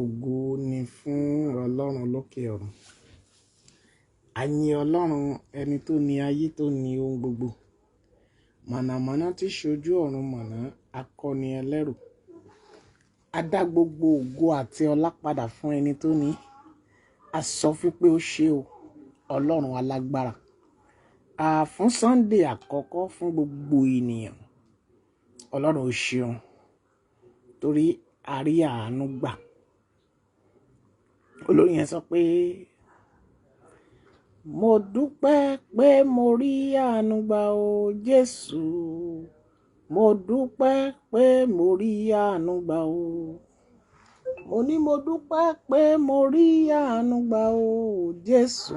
Ògo ni fún Ọlọ́run lókè ọ̀run. A yin Ọlọ́run ẹni tó ní ayé tó ní ohun gbogbo. Mọ̀nàmọ́ná tí ṣojú ọ̀run mọ̀nà, akọni ẹlẹ́rù. A dá gbogbo ògo àti ọlá padà fún ẹni tó ní. A sọ fún pé ó ṣe o, Ọlọ́run alágbára. À fún Sunday àkọ́kọ́ fún gbogbo ènìyàn. Ọlọ́run ó ṣeun torí a rí àánú gbà. Olórin yẹn sọ pé mo dúpẹ́ pé mo rí àánú gbà o Jésù. Mo dúpẹ́ pé mo rí àánú gbà o. Mo ní mo dúpẹ́ pé mo rí àánú gbà o Jésù.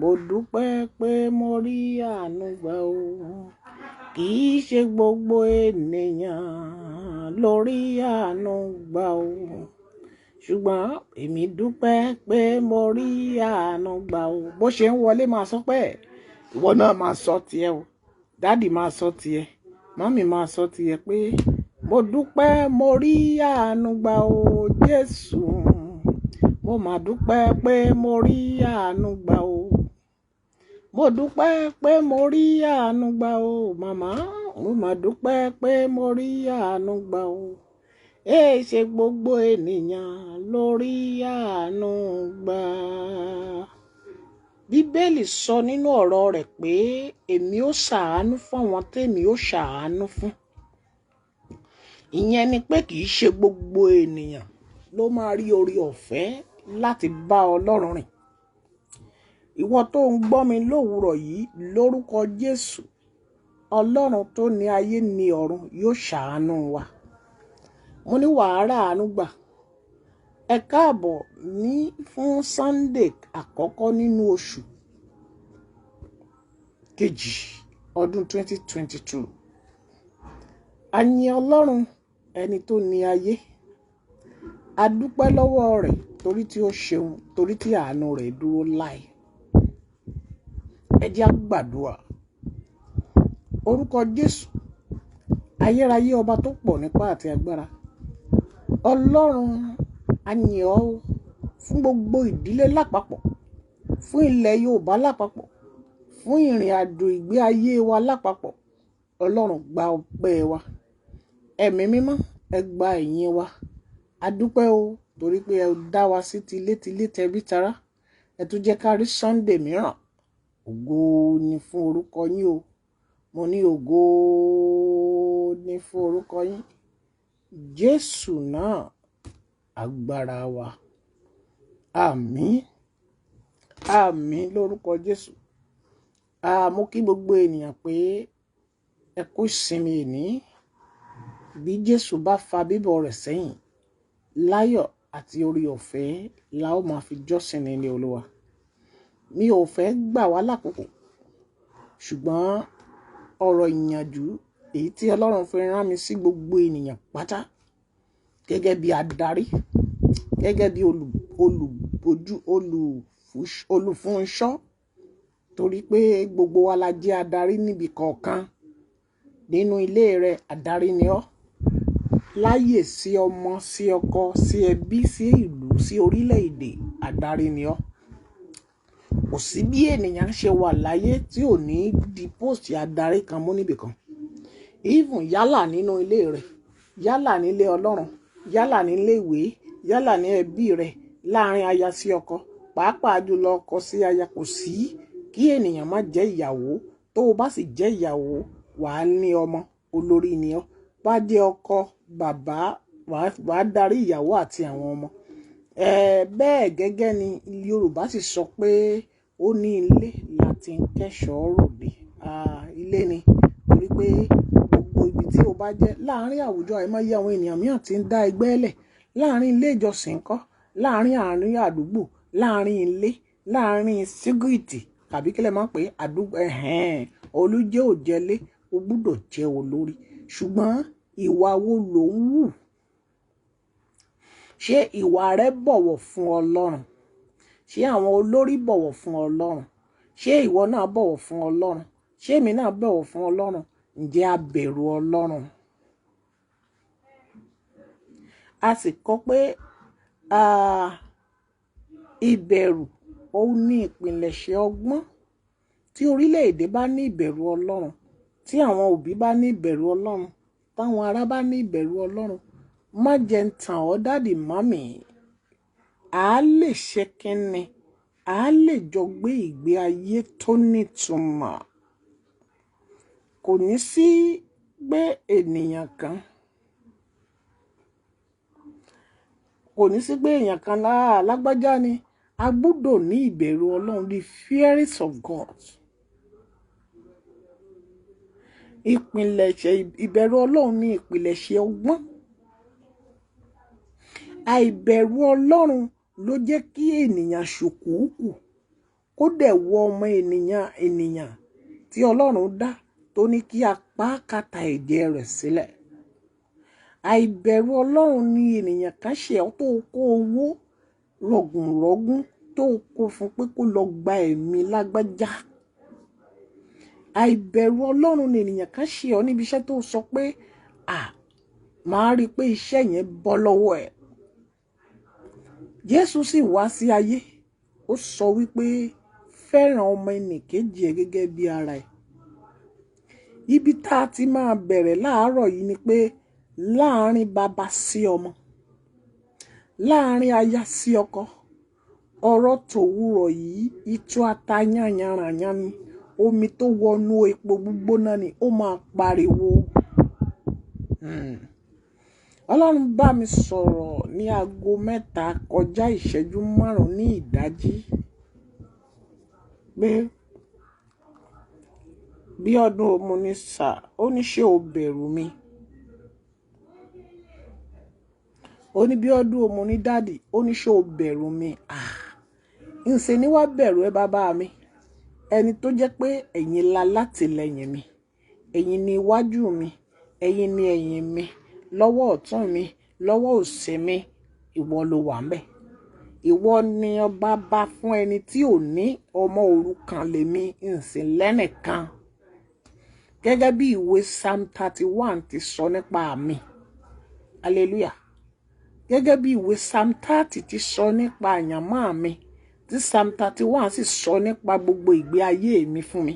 Mo dúpẹ́ pé mo rí àánú gbà o. Kì í ṣe gbogbo ènìyàn ló rí àánú gbà o. Ṣùgbọ́n èmi dúpẹ́ pé mo rí àánú gbà o. Bó ṣe ń wọlé máa sọ pé ìwọ náà máa sọ tiẹ̀ o. Dádì máa sọ tiẹ̀. Mọ́mì máa sọ tiẹ̀ pé mo dúpẹ́ mo rí àánú gbà o Jésù. Mo mà dúpẹ́ pé mo rí àánú gbà o. Mo dúpẹ́ pé mo rí àánú gbà o màmá. Mo mà dúpẹ́ pé mo rí àánú gbà o. Èé ṣe gbogbo ènìyàn ló rí àánú gbà. Bíbélì sọ nínú ọ̀rọ̀ rẹ̀ pé èmi ó ṣàánú fún àwọn tèmi ó ṣàánú fún. Ìyẹn ni pé kì í ṣe gbogbo ènìyàn ló máa rí oore ọ̀fẹ́ láti bá Ọlọ́run rìn. Ìwọ tó ń gbọ́ mi lówùúrọ̀ yìí lórúkọ Jésù, Ọlọ́run tó ní ayé ní ọ̀run yóò ṣàánú wa. Mo ní wàá rà àánú gbà. Ẹ káàbọ̀ ní fún Sunday àkọ́kọ́ nínú oṣù kejì ọdún 2022. A yin Ọlọ́run ẹni tó ní ayé. A dúpẹ́ lọ́wọ́ rẹ̀ torí tí ó ṣeun, torí tí àánú rẹ̀ dúró láì. Ẹ jẹ́ á gbàdúrà. Orúkọ Jésù, ayérayé ọba tó pọ̀ nípá àti agbára. Ọlọ́run, a yìn ọ́ fún gbogbo ìdílé lápapọ̀, fún ilẹ̀ Yorùbá lápapọ̀, fún ìrìn àjò ìgbé ayé wa lápapọ̀. Ọlọ́run gba ọpẹ́ wa. Ẹ̀mí mímọ́, ẹ gba ìyìn wa. A dúpẹ́ o torí pé ẹ dá wa sí tilétilé tẹbí tará. Ẹ tún jẹ́ ká rí Sunday mìíràn. Ògo ni fún orúkọ yín o. Mo ní ògo ni fún orúkọ yín. Jésù náà agbára wa. Àmín. Àmín lórúkọ Jésù. Mo kí gbogbo ènìyàn pé ẹ kú ìsinmi òní. Bí Jésù bá fa bíbọ̀ rẹ̀ sẹ́yìn, láyọ̀ àti oore ọ̀fẹ́ la ó máa fi jọ́sìn ní ilé Olúwa. Mi ò fẹ́ gbà wá lákòókò, ṣùgbọ́n ọ̀rọ̀ ìyànjú èyí tí Ọlọ́run fi rán mi sí gbogbo ènìyàn pátá gẹ́gẹ́ bí adarí, gẹ́gẹ́ bí olùfúnṣọ́, torí pé gbogbo wa la jẹ́ adarí níbi kọ̀ọ̀kan. Nínú ilé rẹ, adarí ni ọ́. Láyè sí ọmọ, sí ọkọ, sí ẹbí, sí ìlú, sí orílẹ̀-èdè, adarí ni ọ́. Kò sí bí ènìyàn ṣe wà láyé tí ò ní di post adarí kan mú níbi kan. Even yálà nínú ilé rẹ, yálà nílé Ọlọ́run, yálà nílé ìwé, yálà ní ẹbí rẹ, láàárín aya sí ọkọ, pàápàá jùlọ ọkọ sí aya, kò sí kí ènìyàn má jẹ́ ìyàwó. Tó o bá sì jẹ́ ìyàwó, wà á ní ọmọ, olórí ni ọ́. Bá jẹ́ ọkọ, bàbá, wà á darí ìyàwó àti àwọn ọmọ. Bẹ́ẹ̀ gẹ́gẹ́ ni Yorùbá sì sọ pé ó ní ilé láti ń kẹ́ṣọ̀ọ́ ròde. Ilé ni, torí pé gbogbo ibi tí o bá jẹ́ láàárín àwùjọ, àìmọye àwọn ènìyàn mìíràn tí ń dá ẹgbẹ́ lẹ̀ láàárín ilé ìjọsìn ńkọ́, láàárín àárín àdúgbò, láàárín ilé, láàárín sígìtì tàbí kí lẹ máa ń pè é, àdúgbò, ẹ̀hẹn, olú jẹ́ òjẹ́lé, o gbọdọ̀ jẹ́ olórí. Ṣùgbọ́n ìwà wo lò ń wù? Ṣé ìwà rẹ bọ̀wọ̀ fún Ọlọ́run? Ṣé àwọn olórí bọ̀wọ̀ fún Ọlọ́run? Ṣé ìwọ náà bọ̀wọ̀ fún Ọlọ́run? Ṣé èmi náà bọ̀wọ̀ fún Ọlọ́run? Ǹjẹ́ a bẹ̀rù Ọlọ́run? A sì kọ pé Ìbẹ̀rù òun ní ìpilẹ̀ṣẹ̀ ọgbọ́n. Tí orílẹ̀-èdè bá ní ìbẹ̀rù Ọlọ́run, tí àwọn òbí bá ní ìbẹ̀rù Ọlọ́run, táwọn ará bá ní ìbẹ̀rù Ọlọ́run, má jẹ́ ń tàn ọ́ daddy mummy. A lè ṣe kínni, a lè jọ gbé ìgbé ayé tó nítumọ̀. Kò ní sí pé ènìyàn kan, kò ní sí pé èèyàn kan lágbájá ni. A gbúdọ̀ ní ìbẹ̀rù Ọlọ́run, the fearings of God. Ìpilẹ̀ṣẹ̀ ìbẹ̀rù Ọlọ́run ní ìpilẹ̀ṣẹ̀ ọgbọ́n. Àìbẹ̀rù Ọlọ́run ló jẹ́ kí ènìyàn ṣòkòókù, kó dẹ̀ wọ ọmọ ènìyàn tí Ọlọ́run dá tó ní kí a pa kàtà ẹ̀jẹ̀ rẹ̀ sílẹ̀. Àìbẹ̀rù Ọlọ́run ni ènìyàn kan ṣe ọ́ tó kó owó rọ̀gùnrọ̀gùn tó kó fún pé kó lọ gba ẹ̀mí lágbájá. Àìbẹ̀rù Ọlọ́run ni ènìyàn kan ṣe ọ́ níbi iṣẹ́ tó sọ pé màá rí i pé iṣẹ́ yẹn bọ́ lọ́wọ́ ẹ̀. Jésù sì wá sí ayé, ó sọ wípé fẹ́ràn ọmọ ẹnìkejì ẹ gẹ́gẹ́ bí ara ẹ̀. Ibi tá a ti máa bẹ̀rẹ̀ láàárọ̀ yìí ni pé láàárín bàbá sí ọmọ, láàárín aya sí ọkọ, ọ̀rọ̀ tòwúrọ̀ yìí, itú ata yányanrànyán ni, omi tó wọnú epo gbígbóná ni, ó máa pariwo. Ọlọ́run bá mi sọ̀rọ̀ ní 3:45 ní ìdájí pé bí ọdún mo ní sà, ó ní ṣé o bẹ̀rù mi? Ó ní bí ọdún mo ní daddy, ó ní ṣé o bẹ̀rù mi? Ǹṣe ni wá bẹ̀rù ẹ bàbá mi. Ẹni tó jẹ́ pé ẹ̀yin la látìlẹ́yìn mi, ẹ̀yin ni iwájú mi, ẹ̀yin ni ẹ̀yìn mi, lọ́wọ́ ọ̀tún mi, lọ́wọ́ òsì mi, ìwọ ló wà ńbẹ̀. Ìwọ ni ọba bá fún ẹni tí ò ní ọmọ òrukàn lèmi, ǹsìn lẹ́nìkan. Gẹ́gẹ́ bí ìwé Psalm 31 ti sọ nípa mi. Hallelujah. Gẹ́gẹ́ bí ìwé Psalm 30 ti sọ nípa àyànmọ́ mi, tí Psalm 31 sì sọ nípa gbogbo ìgbé ayé mi fún mi.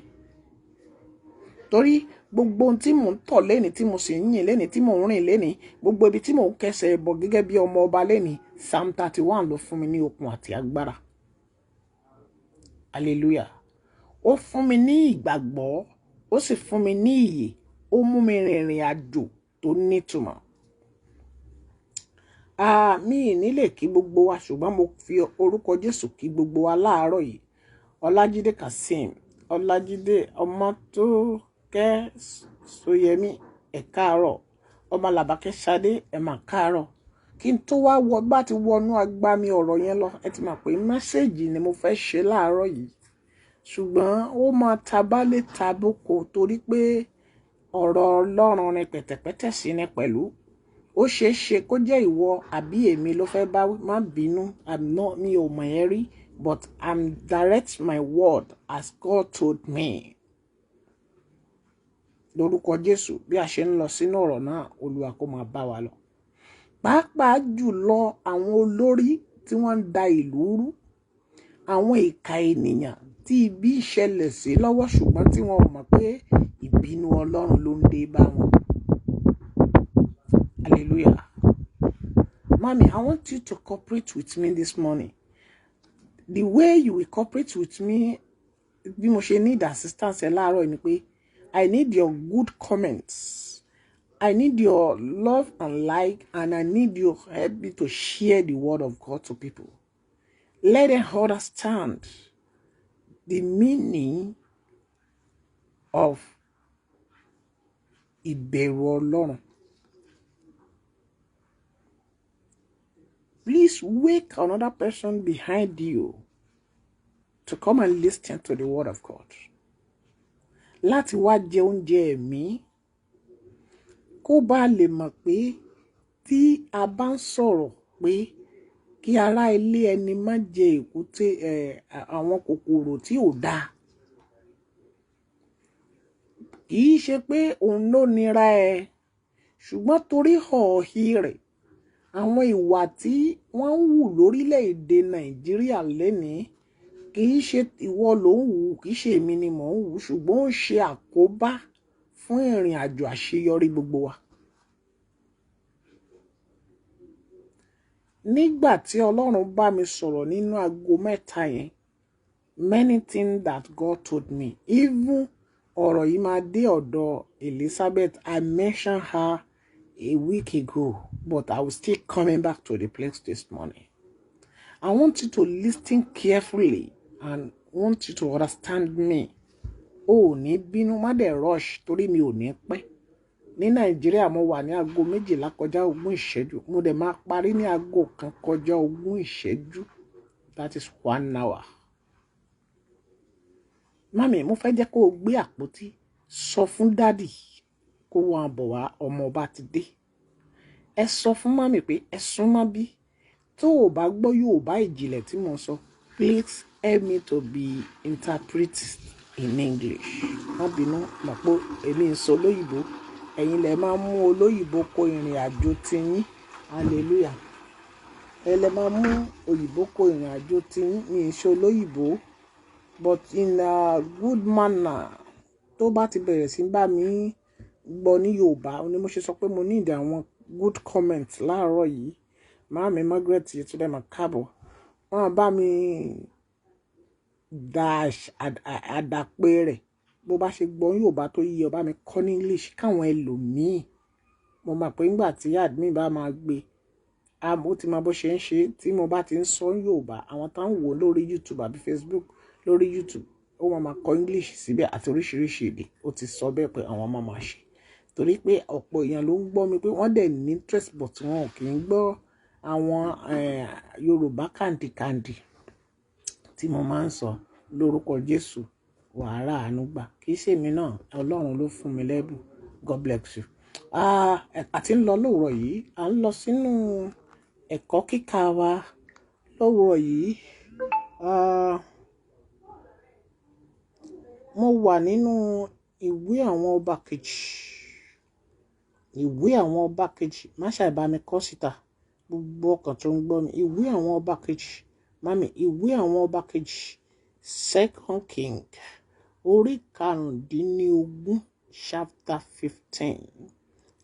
Torí gbogbo ohun tí mò ń tọ̀ lénìí, tí mo sì ń yìn lénìí, tí mò ń rìn lénìí, gbogbo ibi tí mò ń kẹsẹ̀ bọ̀ gẹ́gẹ́ bí ọmọ ọba lénìí, Psalm 31 ló fún mi ní okun àti agbára. Hallelujah. Ó fún mi ní ìgbàgbọ́, ó sì fún mi ní ìyè, ó mú mi rìnrìn àjò tó nítumọ̀. Mi ì ní lè kí gbogbo wa, ṣùgbọ́n mo fi orúkọ Jésù kí gbogbo wa láàárọ̀ yìí. Ọlájídé Kazeem, Ọlájídé Ọmọ́tókẹ́ Sóyẹmí, ẹ káàárọ̀. Ọmọ Làbákẹ́ Ṣadé, ẹ mà káàárọ̀. Kí n tó wá wọ bá ti wọnú agbami ọ̀rọ̀ yẹn lọ, ẹ ti mọ̀ pé mẹ́sẹ̀gì ni mo fẹ́ ṣe láàárọ̀ yìí. Ṣùgbọ́n ó máa tabálé tabóko torí pé ọ̀rọ̀ Ọlọ́run ni pẹ̀tẹ̀pẹ̀tẹ̀ sí ni pẹ̀lú. Ó ṣeé ṣe kó jẹ́ ìwọ àbí èmi ló fẹ́ bá wí, má bínú, I'm not, mi ò mọ̀ ẹ́ rí, but I'm direct my word as God told me. Lórúkọ Jésù, bí a ṣe ń lọ sínú ọ̀rọ̀ náà, Olúwa kó máa bá wa lọ. Pàápàá jùlọ àwọn olórí tí wọ́n ń da ìlú rú, àwọn ìka ènìyàn tí ibi ìṣẹ̀lẹ̀ sí lọ́wọ́ ṣùgbọ́n tí wọ́n ò mọ̀ pé ìbínú Ọlọ́run ló ń dé bá wọn. Hallelujah. Mommy, I want you to cooperate with me this morning. The way you will cooperate with me, bí mo ṣe need assistance ẹ láàárọ̀ ni pé I need your good comments. I need your love and like, and I need your help me to share the word of God to people. Let them understand the meaning of ìbẹ̀rù Ọlọ́run. Please wake another person behind you to come and listen to the word of God. Láti wá jẹ oúnjẹ ẹ̀mí, kó bá lè mọ̀ pé tí a bá ń sọ̀rọ̀ pé kí ará ilé ẹni má jẹ èkúté àwọn kòkòrò tí ò dáa. Kì í ṣe pé òun ló nira ẹ, ṣùgbọ́n torí ọ̀hí rẹ̀, Àwọn ìwà tí wọ́n ń hù lórílẹ̀‐èdè Nàìjíríà lénìí, kì í ṣe ìwọ ló ń hù, kì í ṣe èmi ni mò ń hù, ṣùgbọ́n ó ń ṣe àkóbá fún ìrìn àjò àṣeyọrí gbogbo wa. Nígbà tí Ọlọ́run bá mi sọ̀rọ̀ nínú aago 3 yẹn, many things that God told me, even ọ̀rọ̀ yìí máa dé ọ̀dọ̀ Elizabeth. I mentioned her a week ago, but I will still coming back to the place this morning. I want you to listen carefully and want you to understand me. O ò ní bínú, má dẹ̀ rush torí mi ò ní pẹ́. Ní Nàìjíríà mo wà ní aago 11:20. Mo dẹ̀ máa parí ní aago 1:20. That is 1 hour. Mami, mo fẹ́ jẹ́ kó o gbé àpótí, sọ fún dádì kó wọn bọ̀ wá, ọmọ ọba ti dé. Ẹ sọ fún mami pé ẹ súnmọ́ bí. Tó o bá gbọ́ Yorùbá ìjìnlẹ̀ tí mo ń sọ, please help me to be interpreted in English. Má bínú, mọ̀ pé èmi ń sọ olóyìnbó. Ẹ̀yin lẹ máa ń mú olóyìnbó kó ìrìn àjò tiyín. Hallelujah. Ẹ lẹ máa mú òyìnbó kó ìrìn àjò tiyín. Mi ń ṣe olóyìnbó, but in a good manner. Tó bá ti bẹ̀rẹ̀ sí bá mi gbọ́ ní Yorùbá, ni mo ṣe sọ pé mo need àwọn good comments láàárọ̀ yìí. Màámi Margaret Yetunde Makabo, wọ́n bá mi da àdàpè rẹ̀. Bó bá ṣe gbọ́ Yorùbá tó yé ọ, bá mi kọ́ ní English káwọn ẹlòmíì. Mo mọ̀ pé nígbà tí admin bá máa gbé, ó ti mọ bó ṣe ń ṣe. Tí mo bá ti ń sọ Yorùbá, àwọn tá ń wò lórí YouTube àbí Facebook, lórí YouTube, ó máa kọ English síbẹ̀ àti oríṣiríṣi èdè. Ó ti sọ bẹ́ẹ̀ pé àwọn máa ṣe. Torí pé ọ̀pọ̀ èèyàn ló ń gbọ́ mi pé wọ́n dẹ̀ ní interest, but wọn ò kí ń gbọ́ àwọn Yorùbá kàǹdìkàǹdì tí mo máa ń sọ. Lórúkọ Jésù, wàá rà àánú gbà. Kì í ṣe èmi náà, Ọlọ́run ló fún mi lẹ́bùn. God bless you. Àti ń lọ lówùrọ̀ yìí, à ń lọ sínú ẹ̀kọ́ kíkà wa lówùrọ̀ yìí. Mo wà nínú ìwé àwọn ọba kejì. Ìwé àwọn ọba kejì, má ṣàì bá mi kọ síta. Gbogbo ọkàn tó ń gbọ́ mi. Ìwé àwọn ọba kejì, mami, ìwé àwọn ọba kejì, Second King, orí 15, chapter 15,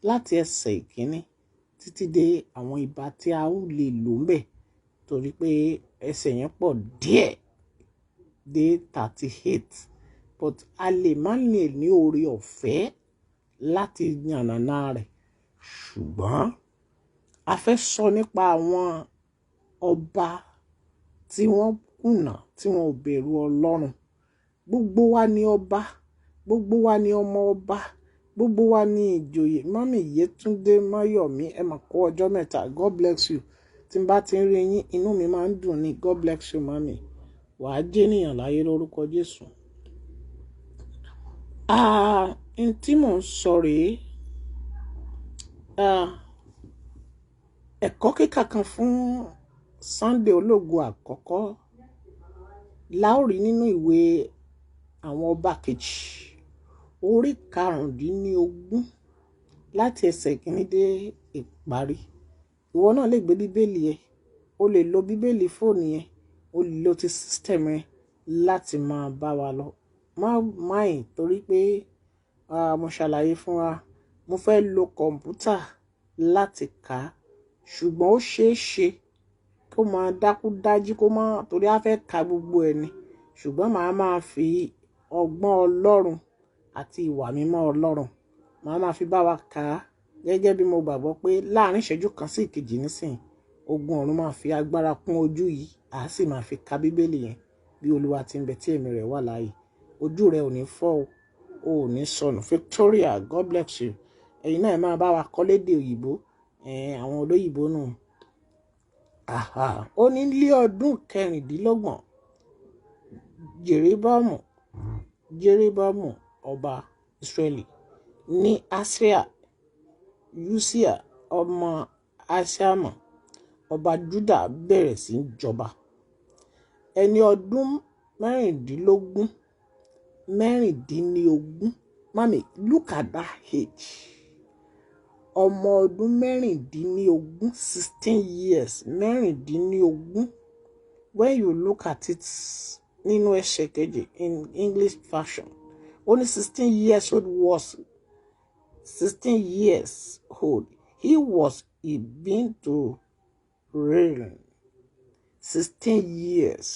láti ẹsẹ̀ ìkíní títí dé àwọn ìbá tí a ó lè lò ń bẹ̀, torí pé ẹsẹ̀ yẹn pọ̀ díẹ̀ dé 38, but a lè má lè ní oore ọ̀fẹ́ láti yànnàná rẹ̀. Ṣùgbọ́n a fẹ́ sọ nípa àwọn ọba tí wọ́n kùnà, tí wọ́n ò bẹ̀rù Ọlọ́run. Gbogbo wa ni ọba, gbogbo wa ni ọmọ ọba, gbogbo wa ni ìjòyè. Mami Yetunde Mayomi, ẹ máa kó ọjọ́ mẹ́ta. God bless you. Tí n bá ti ń rí yín, inú mi máa ń dùn ni. God bless you, mami. Wàá jẹ́nìyàn láyé lórúkọ Jésù. N tí mò ń sọ rèé, ẹ̀kọ́ kíkà kan fún Sunday ológo àkọ́kọ́ la ó rí nínú ìwé àwọn ọba kejì, orí 15, láti ẹsẹ̀ ìkíní dé ìparí. Ìwọ náà lè gbé Bíbélì ẹ, o lè lo Bíbélì fóònù ẹ, o lè lo ti system ẹ láti máa bá wa lọ. Má mind torí pé mo ṣàlàyé fún wa, mo fẹ́ lo kọ̀m̀pútà láti kà á, ṣùgbọ́n ó ṣe é ṣe kó máa dákú dájí kó máa, torí a fẹ́ ka gbogbo ẹ̀ ni. Ṣùgbọ́n màá máa fi ọgbọ́n Ọlọ́run àti ìwà mímọ́ Ọlọ́run, màá máa fi bá wa kà á gẹ́gẹ́ bí mo gbàgbọ́ pé láàrín ìṣẹ́jú kan sí ìkejì nísìnyí, ogun ọ̀run máa fi agbára kún ojú yìí, a sì máa fi ka Bíbélì yẹn bí Olúwa ti ń bẹ tí ẹ̀mí rẹ̀ wà láàyè. Ojú rẹ ò ní fọ́ o, o ò ní sọnù. Victoria, God bless you. Ẹ̀yin náà máa bá wa kọ́ lédè òyìnbó, àwọn olóyìnbó nù. Ó ní lé ọdún 26, Jeroboamu ọba Israẹli ní Asiria, Usia ọmọ Aṣiamu ọba Juda bẹ̀rẹ̀ sí í jọba. Ẹni ọdún 16. Mami, look at that age. Ọmọ ọdún 16, 16 years, 16. When you look at it nínú ẹsẹ̀ kejì in English version, ó ní 16 years old, was 16 years old he was, he been to reign. 16 years.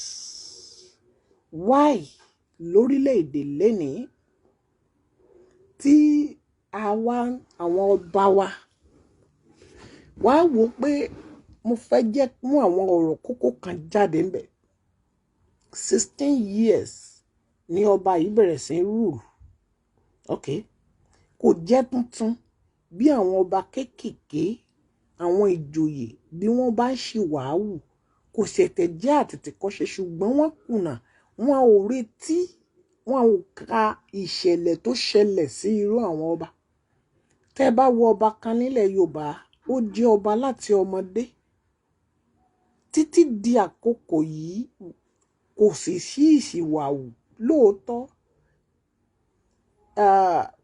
Why lórílẹ̀‐èdè lénìí tí àwa àwọn ọba wa wá wò pé mo fẹ́ jẹ́ mú àwọn ọ̀rọ̀ kókó kan jáde ńbẹ̀? 16 years ní ọba yìí bẹ̀rẹ̀ sí í rule. Ok, kò jẹ́ tuntun bí àwọn ọba kéékèèké, àwọn ìjòyè, bí wọ́n bá ń ṣìwàhù. Kò ṣẹ̀tẹ̀ jẹ́ àtètèkọ́ṣe, ṣùgbọ́n wọ́n kùnà, wọn ò retí, wọn ò ka ìṣẹ̀lẹ̀ tó ṣẹlẹ̀ sí irú àwọn ọba. Tẹ́ bá wo ọba kan nílẹ̀ Yorùbá, ó jẹ́ ọba láti ọmọdé títí di àkókò yìí, kò sì sí ìṣìwàhù. Lóòótọ́,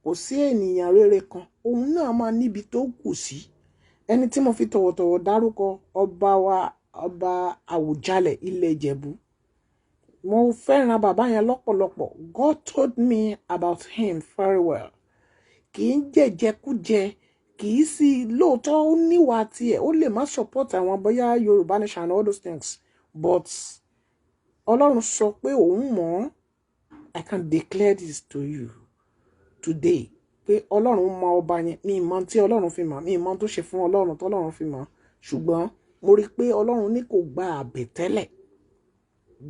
kò sí ènìyàn rere kan, òun náà máa níbi tó kù sí. Ẹni tí mo fi tọ̀wọ̀tọ̀wọ̀ dárúkọ, ọba wa, Ọba Àwùjalẹ̀ ilẹ̀ Ìjẹ̀bú, mo fẹ́ràn bàbá yẹn lọ́pọ̀lọpọ̀. God told me about him very well. Kì í jẹ̀jẹ̀kújẹ, kì í sì lóòótọ́, ó níwà tiẹ̀, ó lè má support àwọn bóyá Yorùbá Nation and all those things, but Ọlọ́run sọ pé òun mọ̀ ọ́n. I can declare this to you today pé Ọlọ́run mọ ọba yẹn. Mi mọ̀ tí Ọlọ́run fi mọ̀, mi mọ̀ tó ṣe fún Ọlọ́run tọ́lọ́run fi mọ̀, ṣùgbọ́n mo rí i pé Ọlọ́run ní kò gba àbẹ̀tẹ́lẹ̀.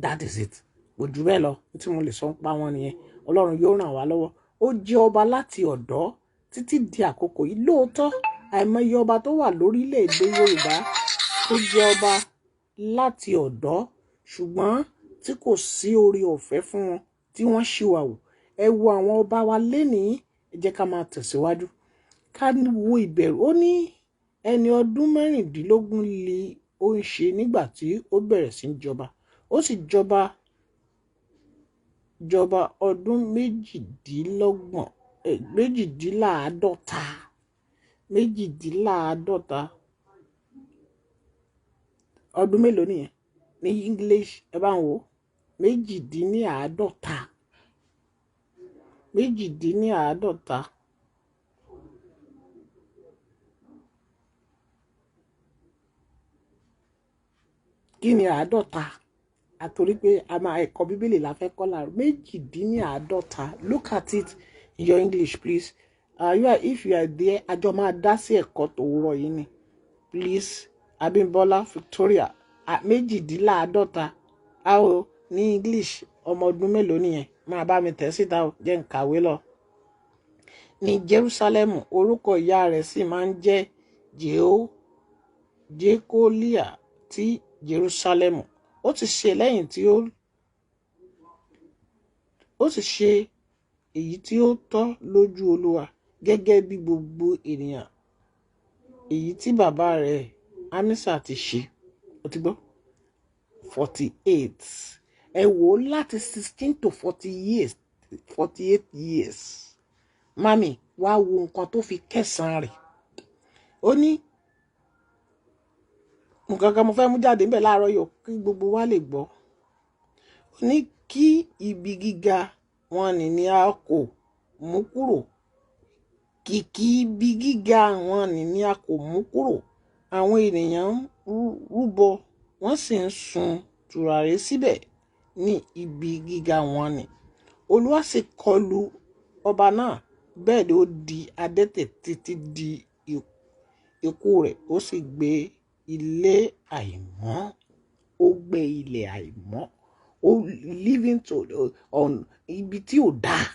That is it, kò jù bẹ́ẹ̀ lọ. Tí mo lè sọ ń pa wọn nìyẹn. Ọlọ́run yóò ràn wá lọ́wọ́. Ó jẹ́ ọba láti ọ̀dọ́ títí di àkókò yìí. Lóòótọ́, àìmọye ọba tó wà lórílẹ̀‐èdè Yorùbá tó jẹ́ ọba láti ọ̀dọ́, ṣùgbọ́n tí kò sí oore ọ̀fẹ́ fún wọn, tí wọ́n ṣìwàhù. Ẹ wo àwọn ọba wa lénìí. Ẹ jẹ́ ká máa tẹ̀síwájú, ká wo ìbẹ̀rù. Ó ní ẹni ọdún 16 li ó ń ṣe nígbà tí ó bẹ̀rẹ̀ sí í jọba. Ó sì jọba ọdún 28, 52, 52. Ọdún mélòó nìyẹn ní English? Ẹ bá ń wò, 52, 52. Kí ni àádọ́ta? Àtorí pé a máa ẹ̀kọ́ Bíbélì la fẹ́ kọ́ láàárọ̀. 52. Look at it in your English, please. You are, if you are there, àjọ máa dá sí ẹ̀kọ́ tòwúrọ̀ yìí ni. Please, Abímbọ́lá Victoria, 52 a ó ní English. Ọmọ ọdún mélòó nìyẹn? Máa bá mi tẹ̀ síta o, jẹ́ n kàwé lọ. Ní Jerúsálẹ́mù, orúkọ ìyá rẹ̀ sì máa ń jẹ́ Jekolia ti Jerúsálẹ́mù. Ó ti ṣe lẹ́yìn tí ó sì ṣe èyí tí ó tọ́ lójú Olúwa, gẹ́gẹ́ bí gbogbo ènìyàn èyí tí bàbá rẹ̀ Amasa ti ṣe. Ó ti gbọ́, 48. Ẹ wò ó, láti 16 to 40 years, 48 years. Mami wá wo nǹkan tó fi kẹsàn-án rẹ̀. Ó ní nǹkan kan mo fẹ́ mú jáde níbẹ̀ láàárọ̀ yìí kí gbogbo wa lè gbọ́. Ó ní kí ibi gíga wọn ní a kò mú kúrò, kìkì ibi gíga wọn ní a kò mú kúrò. Àwọn ènìyàn ń rúbọ, wọ́n sì ń sun tùràrí síbẹ̀ ní ibi gíga wọn ni. Olúwa sì kọlu ọba náà, bẹ́ẹ̀ ni ó di adẹ́tẹ̀ títí di ikú rẹ̀. Ó sì gbé ilé àìmọ́, ó gbé ilẹ̀ àìmọ́, ó living to on ibi tí ò dáa.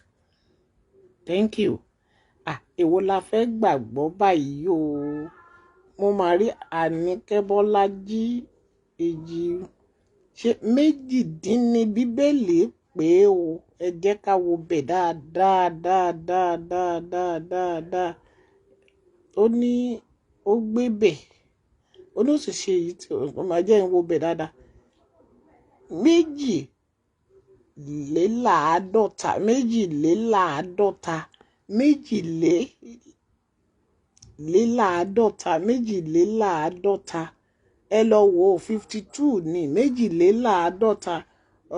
Thank you. Ah, èwo la fẹ́ gbàgbọ́ báyìí o? Mo máa rí Àníkẹ́ Bọ́lájí èjì ṣe méjìdínní Bíbélì pé o. Ẹ jẹ́ ká wo bẹ̀ dáadáa dáadáa dáadáa dáadáa. Ó ní ó gbé bẹ̀, ó ní ó sì ṣe èyí tí ó máa jẹ́ ń wo bẹ̀ dáadáa. 52, 52, méjìléláàádọ́ta, méjìléláàádọ́ta. Ẹ lọ wo 52 ní 52.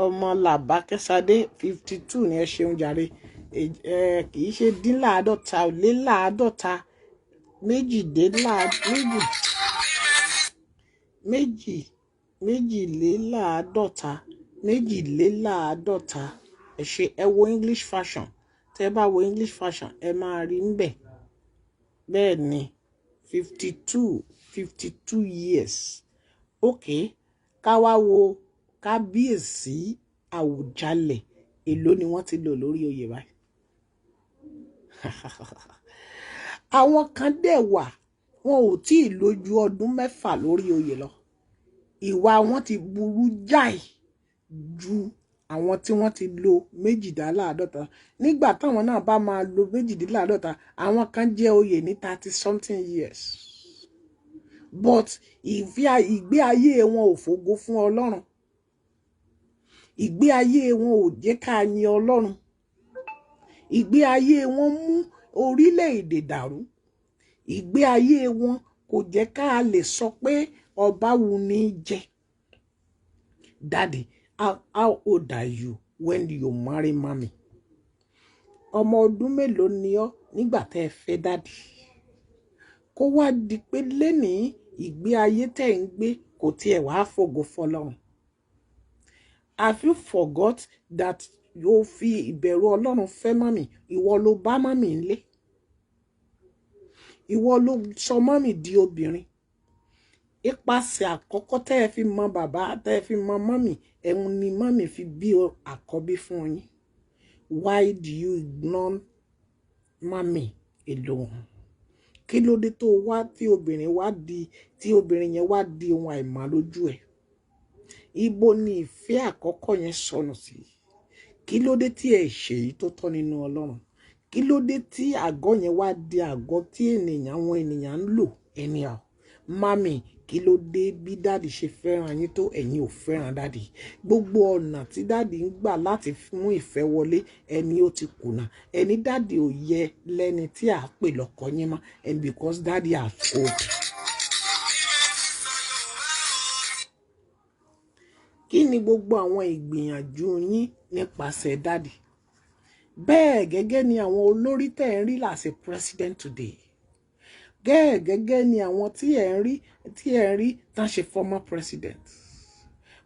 Ọmọ Làbákẹ́sádé, 52 ní. Ẹ ṣeun jàre. Ẹ kì í ṣe dínláàádọ́ta, léláàádọ́ta, méjìdínláà méjì méjì méjìléláàádọ́ta, méjìléláàádọ́ta. Ẹ ṣe. Ẹ wo English version. Tẹ́ bá wo English version, ẹ máa rí ń bẹ̀. Bẹ́ẹ̀ ni, 52, 52 years. Ok, ká wá wo kábíyèsí Àwùjalẹ̀. Èló ni wọ́n ti lò lórí oyè báyìí? Àwọn kan dẹ̀ wà, wọn ò tí ì lò ju ọdún 6 lórí oyè lọ. Ìwà wọn ti burú jáì ju àwọn tí wọ́n ti lò 52. Nígbà táwọn náà bá máa lo 52, àwọn kan jẹ́ oyè ní 30 something years, but ìgbé ayé wọn ò fògo fún Ọlọ́run. Ìgbé ayé wọn ò jẹ́ ká yin Ọlọ́run. Ìgbé ayé wọn mú orílẹ̀-èdè dàrú. Ìgbé ayé wọn kò jẹ́ ká lè sọ pé ọba wù ní jẹ. Daddy, how old are you when you marry mommy? Ọmọ ọdún mélòó ni ọ́ nígbà tẹ́ ẹ fẹ́ daddy? Kó wá di pé lénìí, ìgbé ayé tẹ́ ń gbé kò tiẹ̀ wá fògo fọlọ́run. Have you forgot that yóò fi ìbẹ̀rù Ọlọ́run fẹ́ mummy? Ìwọ ló bá mummy ńlé. Ìwọ ló sọ mummy di obìnrin. Ipasẹ̀ àkọ́kọ́ tẹ́ ẹ fi mọ bàbá, tẹ́ ẹ fi mọ mummy, ẹ̀hún ni mummy fi bí àkọ́bí fún yín. Why do you ignore mommy alone? Kí ló dé tó wá tí obìnrin wá di, tí obìnrin yẹn wá di ohun àìmọ́ lójú ẹ̀? Ibo ni ìfẹ́ àkọ́kọ́ yẹn sọnù sí? Kí ló dé tí ẹ ṣe èyí tó tọ́ nínú Ọlọ́run? Kí ló dé tí àgọ́ yẹn wá di àgọ́ tí ènìyàn, àwọn ènìyàn ń lò anyhow? Mummy, kí ló dé bí daddy ṣe fẹ́ràn yín tó, ẹ̀yin ò fẹ́ràn daddy? Gbogbo ọ̀nà tí daddy ń gbà láti mú ìfẹ́ wọlé, ẹni ó ti kùnà. Ẹni daddy ò yẹ lẹ́ni tí à á pè lọ́kọ yín mọ́, and because daddy has old. Kí ni gbogbo àwọn ìgbìyànjú yín nípasẹ̀ daddy? Bẹ́ẹ̀ gẹ́gẹ́ ni àwọn olórí tẹ̀ ń rí as a president today. Gẹ́ẹ̀ gẹ́gẹ́ ni àwọn tí ẹ̀ ń rí tán ṣe former president.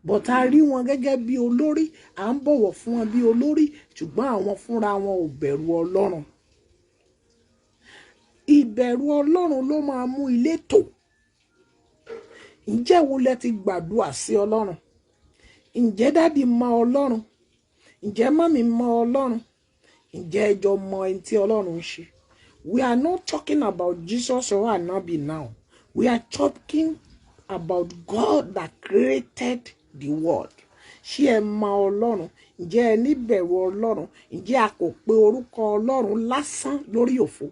But a rí wọn gẹ́gẹ́ bí olórí, à ń bọ̀wọ̀ fún wọn bí olórí, ṣùgbọ́n àwọn fúnra wọn ò bẹ̀rù Ọlọ́run. Ìbẹ̀rù Ọlọ́run ló máa mú ilé tò. Ǹjẹ́ wo lẹ ti gbàdúrà sí Ọlọ́run? Ǹjẹ́ daddy mọ Ọlọ́run? Ǹjẹ́ mummy mọ Ọlọ́run? Ǹjẹ́ ẹ jọ mọ ẹni tí Ọlọ́run ń ṣe? We are not talking about Jesus or Anabi now. We are talking about God that created the world. Ṣé ẹ mọ Ọlọ́run? Ǹjẹ́ ẹ níbẹ̀rù Ọlọ́run? Ǹjẹ́ a kò pe orúkọ Ọlọ́run lásán lórí òfo?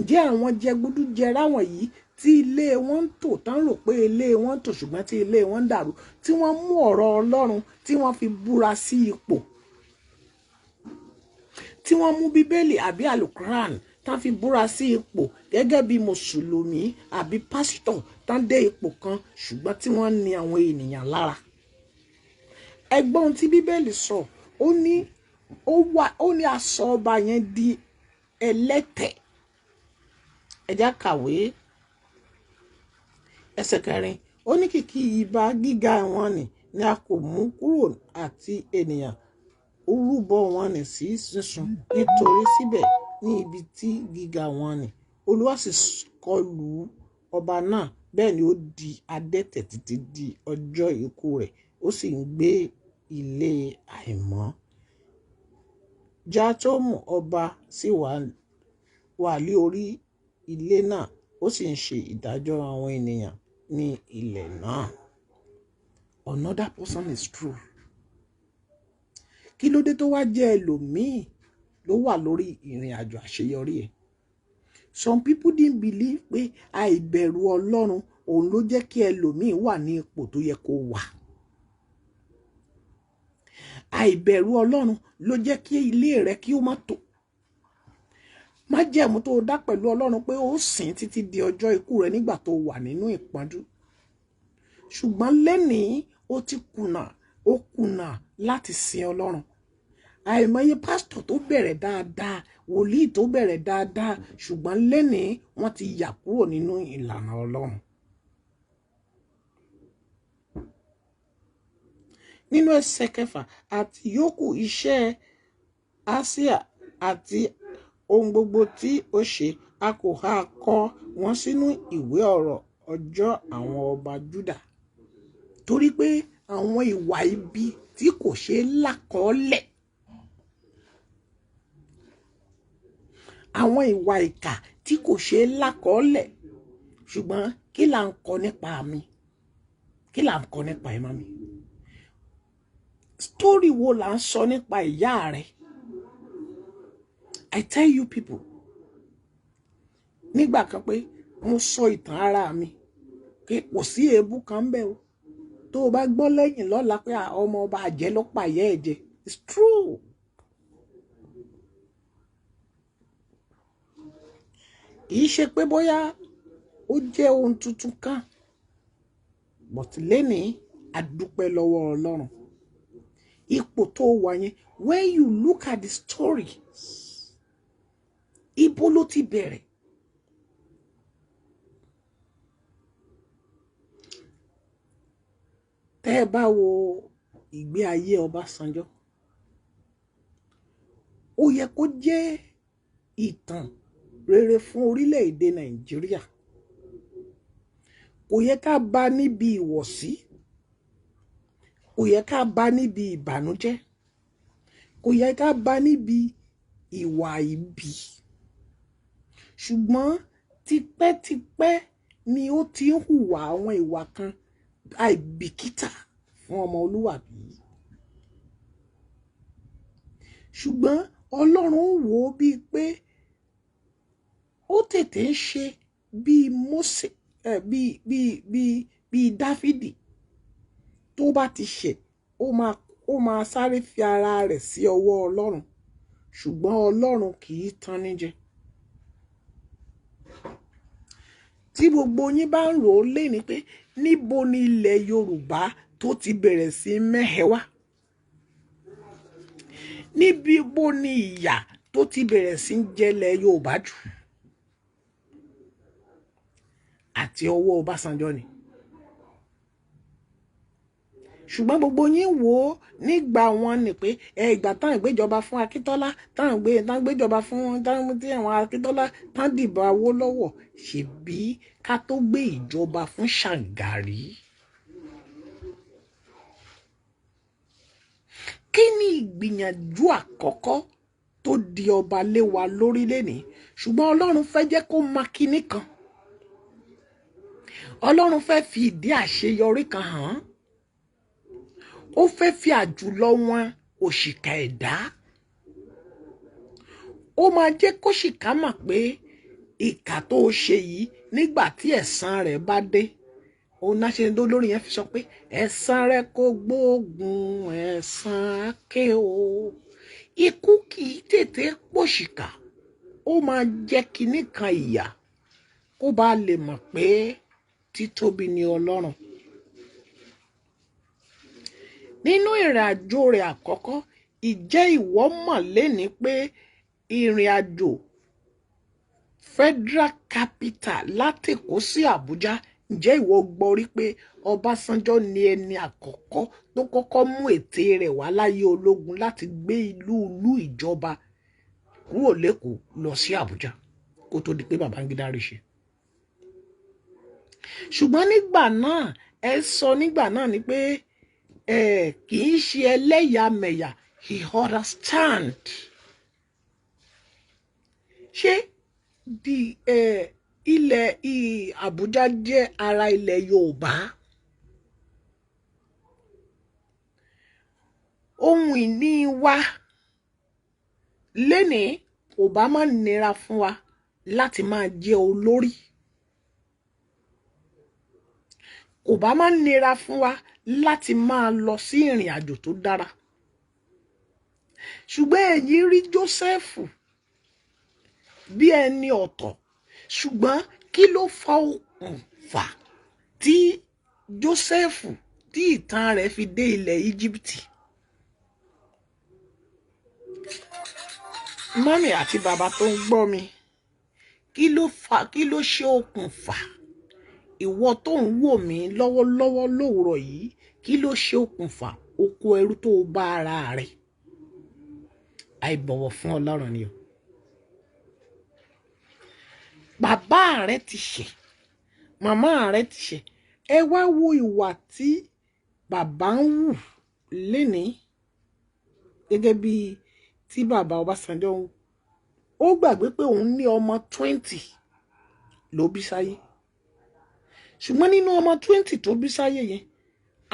Ǹjẹ́ àwọn jẹgúdújẹrá wọ̀nyí tí ilé wọn ń tò, tán rò pé ilé wọn ń tò, ṣùgbọ́n tí ilé wọn ń dàrú, tí wọ́n mú ọ̀rọ̀ Ọlọ́run tí wọ́n fi búra sí ipò, tí wọ́n mú Bíbélì àbí Alukuran tán fi búra sí ipò gẹ́gẹ́ bí mùsùlùmí àbí pásítọ̀, tán dé ipò kan, ṣùgbọ́n tí wọ́n ní àwọn ènìyàn lára? Ẹgbọ́n tí Bíbélì sọ, ó ní ó wà, ó ní aṣọ ọba yẹn di ẹlẹ́tẹ̀. Ẹ já kàwé ẹsẹ̀ 4. Ó ní kìkì ìbá gíga wọn ni a kò mú kúrò, àti ènìyàn orúbọ wọn ní sí sísun, nítorí síbẹ̀ ní ibi tí gíga wọn ní. Olúwa sì kọlù ọba náà, bẹ́ẹ̀ ni ó di adẹ́tẹ̀ títí di ọjọ́ ikú rẹ̀, ó sì ń gbé ilé àìmọ́. Jótámù ọba sì wà lé orí ilé náà, ó sì ń ṣe ìdájọ́ àwọn ènìyàn ní ilẹ̀ náà. Another person is true. Kí ló dé tó wá jẹ́ ẹlòmíì ló wà lórí ìrìn àjò àṣeyọrí ẹ̀? Some people didn't believe pé àìbẹ̀rù Ọlọ́run òun ló jẹ́ kí ẹlòmíì wà ní ipò tó yẹ kó wà. Àìbẹ̀rù Ọlọ́run ló jẹ́ kí ilé rẹ kí ó má tò. Májẹ̀mú tó dá pẹ̀lú Ọlọ́run pé ó sìn títí di ọjọ́ ikú rẹ nígbà tó wà nínú ìpọ́njú. Ṣùgbọ́n lẹ́nìí ó ti kùnà, ó kùnà láti sin Ọlọ́run. Àìmọye pásítọ̀ tó bẹ̀rẹ̀ dáadáa, wòlíì tó bẹ̀rẹ̀ dáadáa, ṣùgbọ́n lẹ́nìí wọ́n ti yà kúrò nínú ìlànà Ọlọ́run. Nínú ẹsẹ̀ kẹfà, àti yòókù iṣẹ́ Asia àti ohun gbogbo tí ó ṣe, a kò ha kọ wọ́n sínú ìwé ọ̀rọ̀ ọjọ́ àwọn ọba Júdà. Torí pé àwọn ìwà ibi tí kò ṣeé lákọọ́lẹ̀, àwọn ìwà ìkà tí kò ṣeé lákọọ́lẹ̀. Ṣùgbọ́n kí là ń kọ nípa mi? Kí là ń kọ nípa ẹ̀ mami? Story wo là ń sọ nípa ìyá rẹ? I tell you people, nígbà kan pé mo sọ ìtàn ara mi pé kò sí èébú kan ń bẹ o. Tó o bá gbọ́ lẹ́yìn lọ́la pé ọmọ ọba àjẹ́ ló pa ìyá ẹ̀ jẹ, it's true. Kì í ṣe pé bóyá ó jẹ́ ohun tuntun kan, but lẹ́nìí a dúpẹ́ lọ́wọ́ Ọlọ́run. Ipò tó wà yẹn, when you look at the story, ibo ló ti bẹ̀rẹ̀? Tẹ́ ẹ bá wo ìgbé ayé Ọbásanjọ́, ó yẹ kó jẹ́ ìtàn rere fún orílẹ̀-èdè Nàìjíríà. Kò yẹ ká bá níbi ìwọ̀sí, kò yẹ ká bá níbi ìbànújẹ́, kò yẹ ká bá níbi ìwà ibi. Ṣùgbọ́n tipẹ́tipẹ́ ni ó ti ń hùwà àwọn ìwà kan àìbìkítà fún ọmọlúwàbí. Ṣùgbọ́n Ọlọ́run wò ó bíi pé ó tètè ń ṣe bíi Mósè, bíi Dáfídì. Tó bá ti ṣẹ̀, ó máa sáré fi ara rẹ̀ sí ọwọ́ Ọlọ́run. Ṣùgbọ́n Ọlọ́run kì í tan ní jẹ. Tí gbogbo yín bá ń rò ó léni pé níbo ni ilẹ̀ Yorùbá tó ti bẹ̀rẹ̀ sí mẹ́hẹ wá? Níbo ni ìyà tó ti bẹ̀rẹ̀ sí jẹlẹ̀ Yorùbá jù? Àti ọwọ́ Ọbásanjọ́ ni. Ṣùgbọ́n gbogbo yín wò ó nígbà wọn ni pé ìgbà tán ìgbéjọba fún Akíntọ́lá, tán gbéjọba fún tí àwọn Akíntọ́lá tán dìbò Awólọ́wọ̀, ṣèbí ká tó gbé ìjọba fún Ṣàǹgàrí. Kí ni ìgbìyànjú àkọ́kọ́ tó di ọba lé wa lórí lénìí? Ṣùgbọ́n Ọlọ́run fẹ́ jẹ́ kó mọ kinní kan. Ọlọ́run fẹ́ fi ìdí àṣeyọrí kan hàn. Ó fẹ́ fi àjùlọ wọn òṣìkà ẹ̀dá. Ó máa jẹ́ kóṣìkà mọ̀ pé ìkà tó ṣe yìí nígbà tí ẹ̀san rẹ̀ bá dé. Òun náà ṣe ní lórí yẹn fi sọ pé ẹ̀san rẹ̀ kò gbóògùn, ẹ̀san á ké o. Ikú kì í tètè pòṣìkà. Ó máa jẹ́ kinní kan ìyà kó bá lè mọ̀ pé títóbi ni Ọlọ́run. Nínú ìrìn àjò rẹ̀ àkọ́kọ́, ìjẹ́ ìwọ mọ̀ léni pé ìrìn àjò Federal Capital láti Èkó sí Àbújá, ǹjẹ́ ìwọ gbọ́ rí pé Ọbásanjọ́ ni ẹni àkọ́kọ́ tó kọ́kọ́ mú ète rẹ̀ wá láyé ológun láti gbé ìlú ìjọba kúrò l'Ékòó lọ sí Àbújá kó tó di pé Babangida rí ṣe. Ṣùgbọ́n nígbà náà, ẹ sọ nígbà náà ni pé kì í ṣe ẹlẹ́yàmẹ̀yà, he understand. Ṣé di ilẹ̀ Àbújá jẹ́ ara ilẹ̀ Yorùbá? Ohun ìní wa lénìí kò bá má nira fún wa láti máa jẹ́ olórí. Kò bá má nira fún wa láti máa lọ sí ìrìn àjò tó dára. Ṣùgbọ́n ẹ̀yin rí Jósẹ́fù bí ẹni ọ̀tọ̀. Ṣùgbọ́n kí ló fa okùnfà tí Jósẹ́fù tí ìtàn rẹ̀ fi dé ilẹ̀ Íjíbítì? Mọ́mì àti bàbá tó ń gbọ́ mi, kí ló ṣe okùnfà ìwọ tó ń wò mí lọ́wọ́lọ́wọ́ lówùrọ̀ yìí? Kí ló ṣe okùnfà oko ẹrú tó bá ara rẹ̀? Àìbọ̀wọ̀ fún Ọlọ́run ni o. Bàbá rẹ̀ ti ṣẹ̀, màmá rẹ̀ ti ṣẹ̀. Ẹ wá wo ìwà tí bàbá ń wù lénìí gẹ́gẹ́ bí tí bàbá Ọbásanjọ́ ń wù. Ó gbàgbé pé òun ní ọmọ 20 ló bí sáyé. Ṣùgbọ́n nínú ọmọ 20 tó bí sáyé yẹn,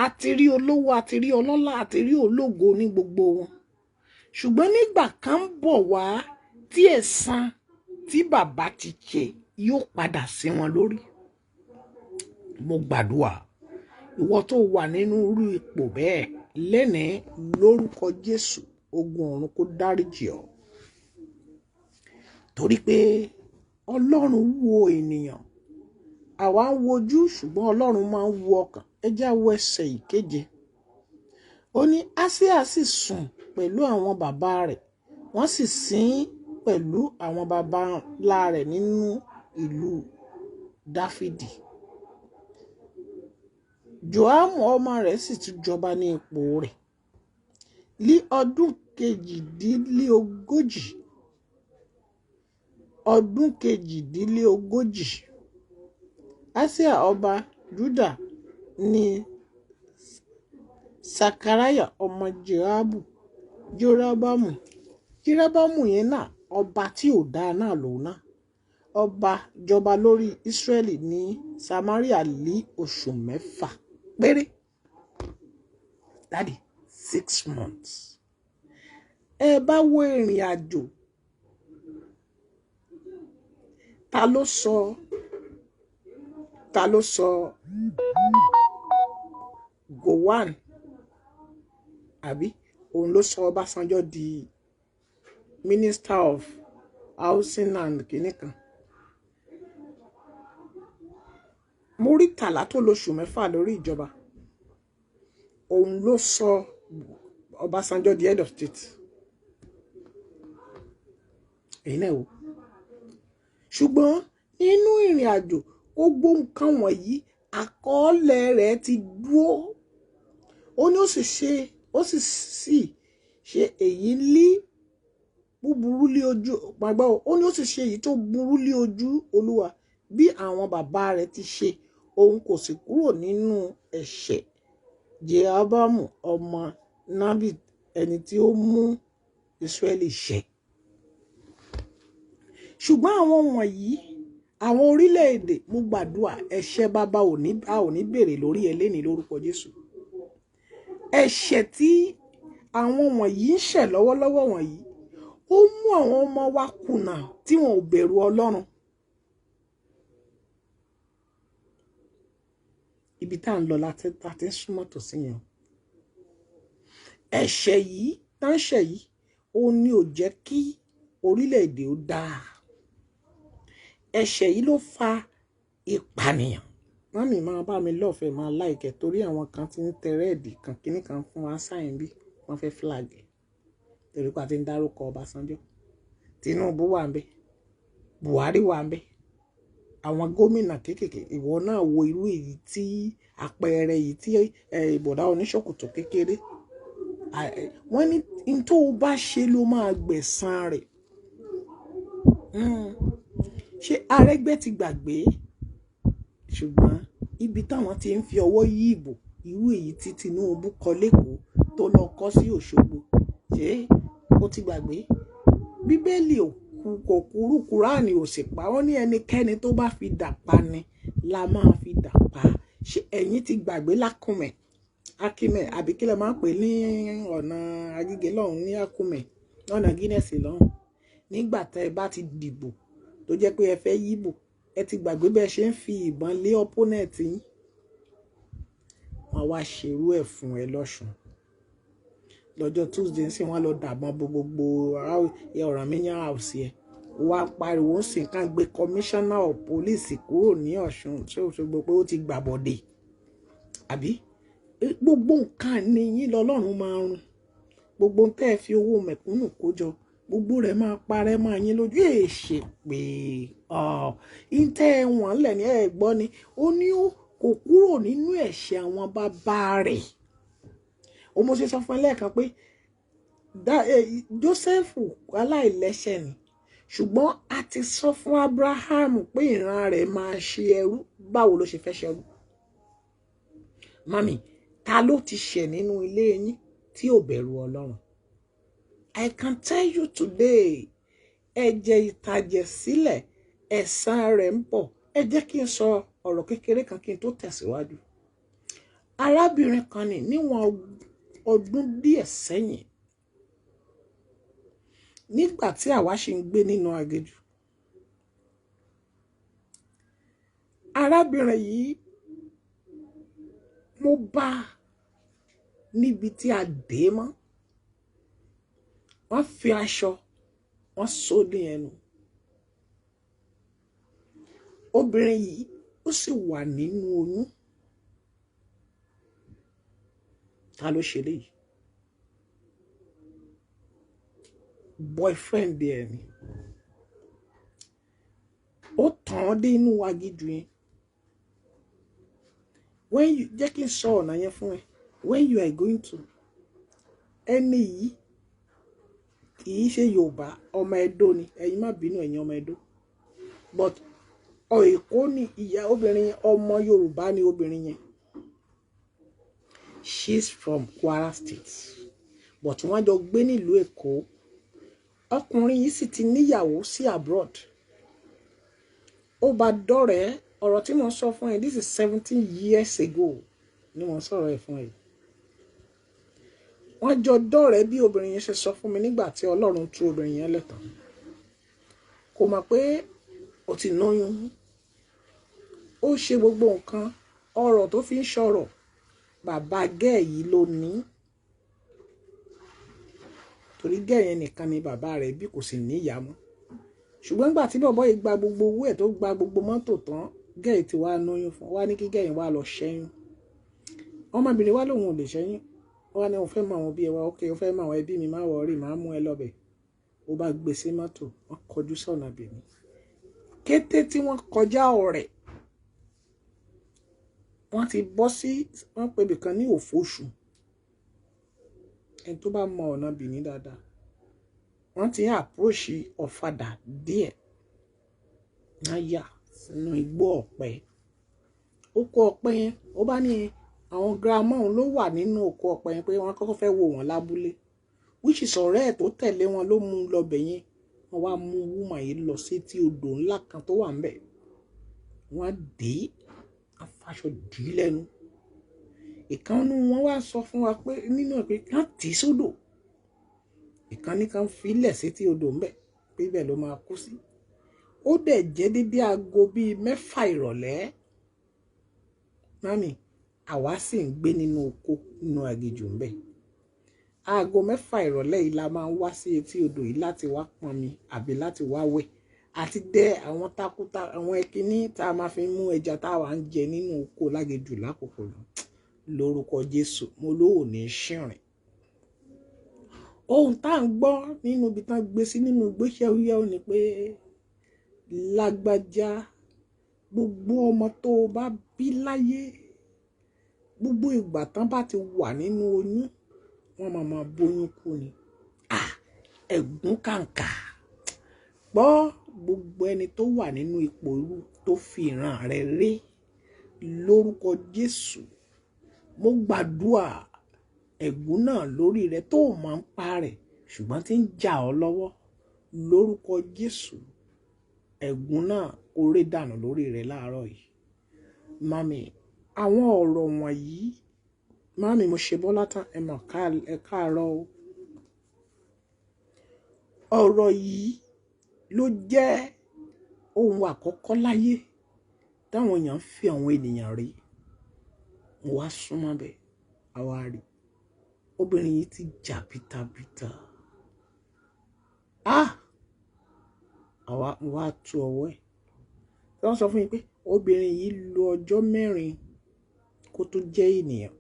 a ti rí olówó, a ti rí ọlọ́lá, a ti rí ológo ní gbogbo wọn. Ṣùgbọ́n nígbà kan ń bọ̀ wá tí ẹ̀san tí bàbá ti ṣe yóò padà sí wọn lórí. Mo gbàdúrà ìwọ tó wà nínú irú ipò bẹ́ẹ̀ lẹ́nìí lórúkọ Jésù, ogun ọ̀run kó dáríjì ọ́. Torí pé Ọlọ́run wo ènìyàn, àwa ń wojú, ṣùgbọ́n Ọlọ́run máa ń wo ọkàn. Ẹ já wo ẹsẹ̀ ìkeje. Ó ní Ásíà sì sùn pẹ̀lú àwọn bàbá rẹ̀, wọ́n sì sin pẹ̀lú àwọn bàbá ńlá rẹ̀ nínú ìlú Dáfídì. Jòámù ọmọ rẹ̀ sì tún jọba ní ipò rẹ̀. Ní ọdún kejìdínlógójì, Ásíà ọba Júdà ní Sakaraya ọmọ Jeroboamu. Jeroboamu yẹn náà ọba tí ò dáa náà lòun náà. Ọba jọba lórí Ísírẹ́lì ní Samaria ní oṣù mẹ́fà péré. Daddy, 6 months. Ẹ bá wo ìrìn àjò, ta ló sọ Gowon, àbí òun ló sọ Ọbásanjọ́ di Minister of Housing and kìnìkan. Muritàlá tó lóṣù mẹ́fà lórí ìjọba, òun ló sọ Ọbásanjọ́ di head of state. Èyí náà wò. Ṣùgbọ́n nínú ìrìn àjò gbogbo nǹkan wọ̀nyí, àkọọ́lẹ̀ rẹ̀ ti dúró. Ó ní ó sì ṣe èyí lí búburú lé ojú gbàgbọ́. Ó ní ó sì ṣe èyí tó burú lé ojú Olúwa bí àwọn bàbá rẹ̀ ti ṣe. Òun kò sì kúrò nínú ẹ̀ṣẹ̀ Jeroboamu ọmọ Nábì, ẹni tí ó mú Ísírẹ́lì ṣẹ̀. Ṣùgbọ́n àwọn wọ̀nyí, àwọn orílẹ̀-èdè, mo gbàdúrà ẹ̀ṣẹ̀ bàbá a ò ní béèrè lórí ẹlẹ́ni lórúkọ Jésù. Ẹ̀ṣẹ̀ tí àwọn wọ̀nyí ń ṣẹ̀ lọ́wọ́lọ́wọ́ wọ̀nyí, ó mú àwọn ọmọ wa kùnà tí wọn ò bẹ̀rù Ọlọ́run. Ibi tá à ń lọ láti ń súnmọ́ tòsí yẹn. Ẹ̀ṣẹ̀ yìí tá ń ṣẹ̀ yìí, ó ní ò jẹ́ kí orílẹ̀-èdè ó dáa. Ẹ̀ṣẹ̀ yìí ló fa ìpànìyàn. Mọ́mì máa bá mi lọ́fẹ̀ẹ́ máa láìkẹ́ torí àwọn kan ti ń tẹ rẹ́ẹ̀dì kan kíní kan fún wa sáyẹn bí wọ́n fẹ́ flag torí pé a ti ń dárúkọ Ọbásanjọ́. Tinubu wà ń bẹ̀, Buhari wà ń bẹ̀, àwọn gómìnà kéékèèké. Ìwọ náà wo irú èyí tí àpẹẹrẹ èyí tí ìbọ̀dá oníṣòkòtò kékeré. Wọ́n ní n tó o bá ṣe ló máa gbẹ̀san rẹ̀. Ṣé Arẹ́gbẹ́ ti gbàgbé? Ṣùgbọ́n ibi táwọn ti ń fi ọwọ́ yí ìbò, irú èyí tí Tinubu kọ lẹ́kọ̀ọ́ tó lọ kọ́ sí Òṣogbo, ṣé ó ti gbàgbé? Bíbélì kò kúrú, Kúránì ò sì pa. Wọ́n ní ẹnikẹ́ni tó bá fi dà pa ni la máa fi dà pa. Ṣé ẹ̀yin ti gbàgbé lákùnmẹ̀? Akímẹ̀ àbí kí lẹ máa ń pè ní ọ̀nà Agíge lọ́hùn ní Akúmẹ̀, ọ̀nà Guinness lọ́hùn. Nígbà tẹ́ ẹ bá ti dìbò tó jẹ́ pé ẹ fẹ́ yíbò, ẹ ti gbàgbé bẹ́ẹ̀ ṣe ń fi ìbọn lé opponent yín. Wọ́n wá ṣerú ẹ̀ fún ẹ lọ́sùn. Lọ́jọ́ Tuesday sì wọ́n lọ dàbọn bo gbogbo Ọ̀rànmíyàn house ẹ. Wá pariwo ń sìn kán gbé commissioner of police kúrò ní Ọ̀ṣun tí ó ṣe gbọ́ pé ó ti gbàbọ̀dè àbí gbogbo nǹkan ní yín lọ́lọ́run máa run. Gbogbo tẹ́ ẹ fi owó mẹ̀kúnnù kó jọ, gbogbo rẹ̀ máa parẹ́ máa yín lójú. Èṣe pé ìtẹ́ wọn lẹ̀ ní ẹ̀ gbọ́ ni ó ní ó kò kúrò nínú ẹ̀ṣẹ̀ àwọn bàbá rẹ̀. Ó mo ṣe sọ fún ẹ lẹ́ẹ̀kan pé Jósẹ́fù aláìlẹ́ṣẹ̀ ni, ṣùgbọ́n a ti sọ fún Abraham pé ìran rẹ̀ máa ṣe ẹrú. Báwo ló ṣe fẹ́ ṣẹrú? Mami, ta ló ti ṣẹ̀ nínú ilé yín tí ò bẹ̀rù Ọlọ́run? I can tell you today, ẹ̀jẹ̀ ìtàjẹ̀ sílẹ̀, ẹ̀san rẹ̀ ń bọ̀. Ẹ jẹ́ kí n sọ ọ̀rọ̀ kékeré kan kí n tó tẹ̀síwájú. Arábìnrin kan ní níwọ̀n ọdún díẹ̀ sẹ́yìn, nígbà tí àwa ṣì ń gbé nínú aginjù. Arábìnrin yìí mo bá níbi tí a dé mọ́. Wọ́n fi aṣọ, wọ́n so ní ẹnu. Obìnrin yìí ó sì wà nínú oyún. Ta ló ṣe léyìí? Boyfriend ẹ ni. Ó tàn án dé inú aginjù yẹn. When you jẹ́ kí n sọ ọ̀nà yẹn fún ẹ. When you are going to, ẹni yìí kì í ṣe Yorùbá, ọmọ Ẹdó ni. Ẹ̀yin má bínú, ẹ̀yin ọmọ Ẹdó. But Èkó ni ìyá obìnrin yẹn, ọmọ Yorùbá ni obìnrin yẹn. She's from Kwara State. But wọ́n jọ gbé nílùú Èkó. Ọkùnrin yìí sì ti níyàwó sí abroad. Ó bá dọ̀rẹ́. Ọ̀rọ̀ tí mo ń sọ fún ẹ, this is 17 years ago ni mo ń sọ̀rọ̀ ẹ̀ fún ẹ. Wọ́n jọ dọ̀rẹ́ bí obìnrin yẹn ṣe sọ fún mi nígbà tí Ọlọ́run tú obìnrin yẹn lẹ́tàn. Kò mọ̀ pé ó ti lóyún. Ó ṣe gbogbo nǹkan, ọ̀rọ̀ tó fi ń sọ̀rọ̀, bàbá gẹ́ẹ̀ yìí ló ní. Torí gẹ́ẹ̀ yẹn nìkan ni bàbá rẹ̀ bí, kò sì ní ìyá mọ́. Ṣùgbọ́n nígbà tí bọ̀bọ́ yìí gba gbogbo owó ẹ̀ tó gba gbogbo mọ́tò tán, gẹ́ẹ̀ tí wàá lóyún fún wa ní kí gẹ́ẹ̀ yẹn wá lọ ṣẹ́yún. Ọmọbìnrin wa lòun ò lè ṣẹ́yún. Wọ́n ní òun fẹ́ mọ àwọn bí ẹ wá, ókè, ó fẹ́ mọ àwọn ẹbí mi, má wọrí, má mú ẹ lọ́bẹ̀. Ó bá gbé sí mọ́tò, wọ́n kọjú sọ̀nà Benin. Kété tí wọ́n kọjá Ọ̀rẹ́, wọ́n ti bọ́ sí, wọ́n pe ibìkan ní Òfosù. Ẹni tó bá mọ ọ̀nà Benin dáadáa, wọ́n ti ń approach Ọ̀fadà díẹ̀. Wọ́n yà sínú igbó ọ̀pẹ. Oko ọ̀pẹ yẹn, ó bá ní àwọn grandma òun ló wà nínú oko ọ̀pẹ yẹn pé wọ́n kọ́kọ́ fẹ́ wo wọ́n lábúlé. Which is ọ̀rẹ́ ẹ̀ tó tẹ̀lé wọn ló mú un lọ bẹ̀ yẹn. Wọ́n wá mú woman yìí lọ sí etí odò ńlá kan tó wà ńbẹ̀. Wọ́n dé, wọ́n faṣọ dì í lẹ́nu. Ìkan nínú wọn wá sọ fún wa pé nínú ẹ̀ pé kán tì í sódò. Ìkan ní kán fi lẹ̀ sí etí odò ńbẹ̀ pé ibẹ̀ ló máa kú sí. Ó dẹ̀ jẹ́ dédé aago bíi 6 ìrọ̀lẹ́. Mami, àwa sì ń gbé nínú oko nínú aginjù ńbẹ̀. Aago 6 ìrọ̀lẹ́ yìí la máa ń wá sí etí odò yìí láti wá pọnmi àbí láti wá wẹ̀. Àti dẹ àwọn takuta, àwọn ẹkiní tá a máa fi mú ẹja tá a wà ń jẹ nínú oko láginjù lákòókò náà. Lórúkọ Jésù, mo ló ò ní ṣìrìn. Ohun tá à ń gbọ́ nínú ibi tán gbé sí nínú ìgbésẹ̀ ni pé lágbájá, gbogbo ọmọ tó o bá bí láyé, gbogbo ìgbà tán bá ti wà nínú oyún, wọ́n máa máa bóyún kú ni. Ah, ẹ̀gún kàǹkà. Gbọ́, gbogbo ẹni tó wà nínú ipò irú tó fi ìran rẹ̀ ré lórúkọ Jésù. Mo gbàdúà ẹ̀gún náà lórí rẹ tó máa ń pa rẹ̀, ṣùgbọ́n tí ń jà ọ́ lọ́wọ́ lórúkọ Jésù. Ẹ̀gún náà kó ré dànù lórí rẹ láàárọ̀ yìí. Mami, àwọn ọ̀rọ̀ wọ̀nyí, mami, mo ṣe bọ́lá tán, ẹ mọ̀ ẹ káàárọ̀ o. Ọ̀rọ̀ yìí ló jẹ́ ohun àkọ́kọ́ láyé táwọn èèyàn fi àwọn ènìyàn rí. Mo wá súnmọ́ bẹ́ẹ̀, àwa rí. Obìnrin yìí ti jà bìtàbìtà. Ah! Àwa wá tú ọwọ́ ẹ̀. Wọ́n sọ fún mi pé obìnrin yìí lo ọjọ́ 4 kó tó jẹ́ ènìyàn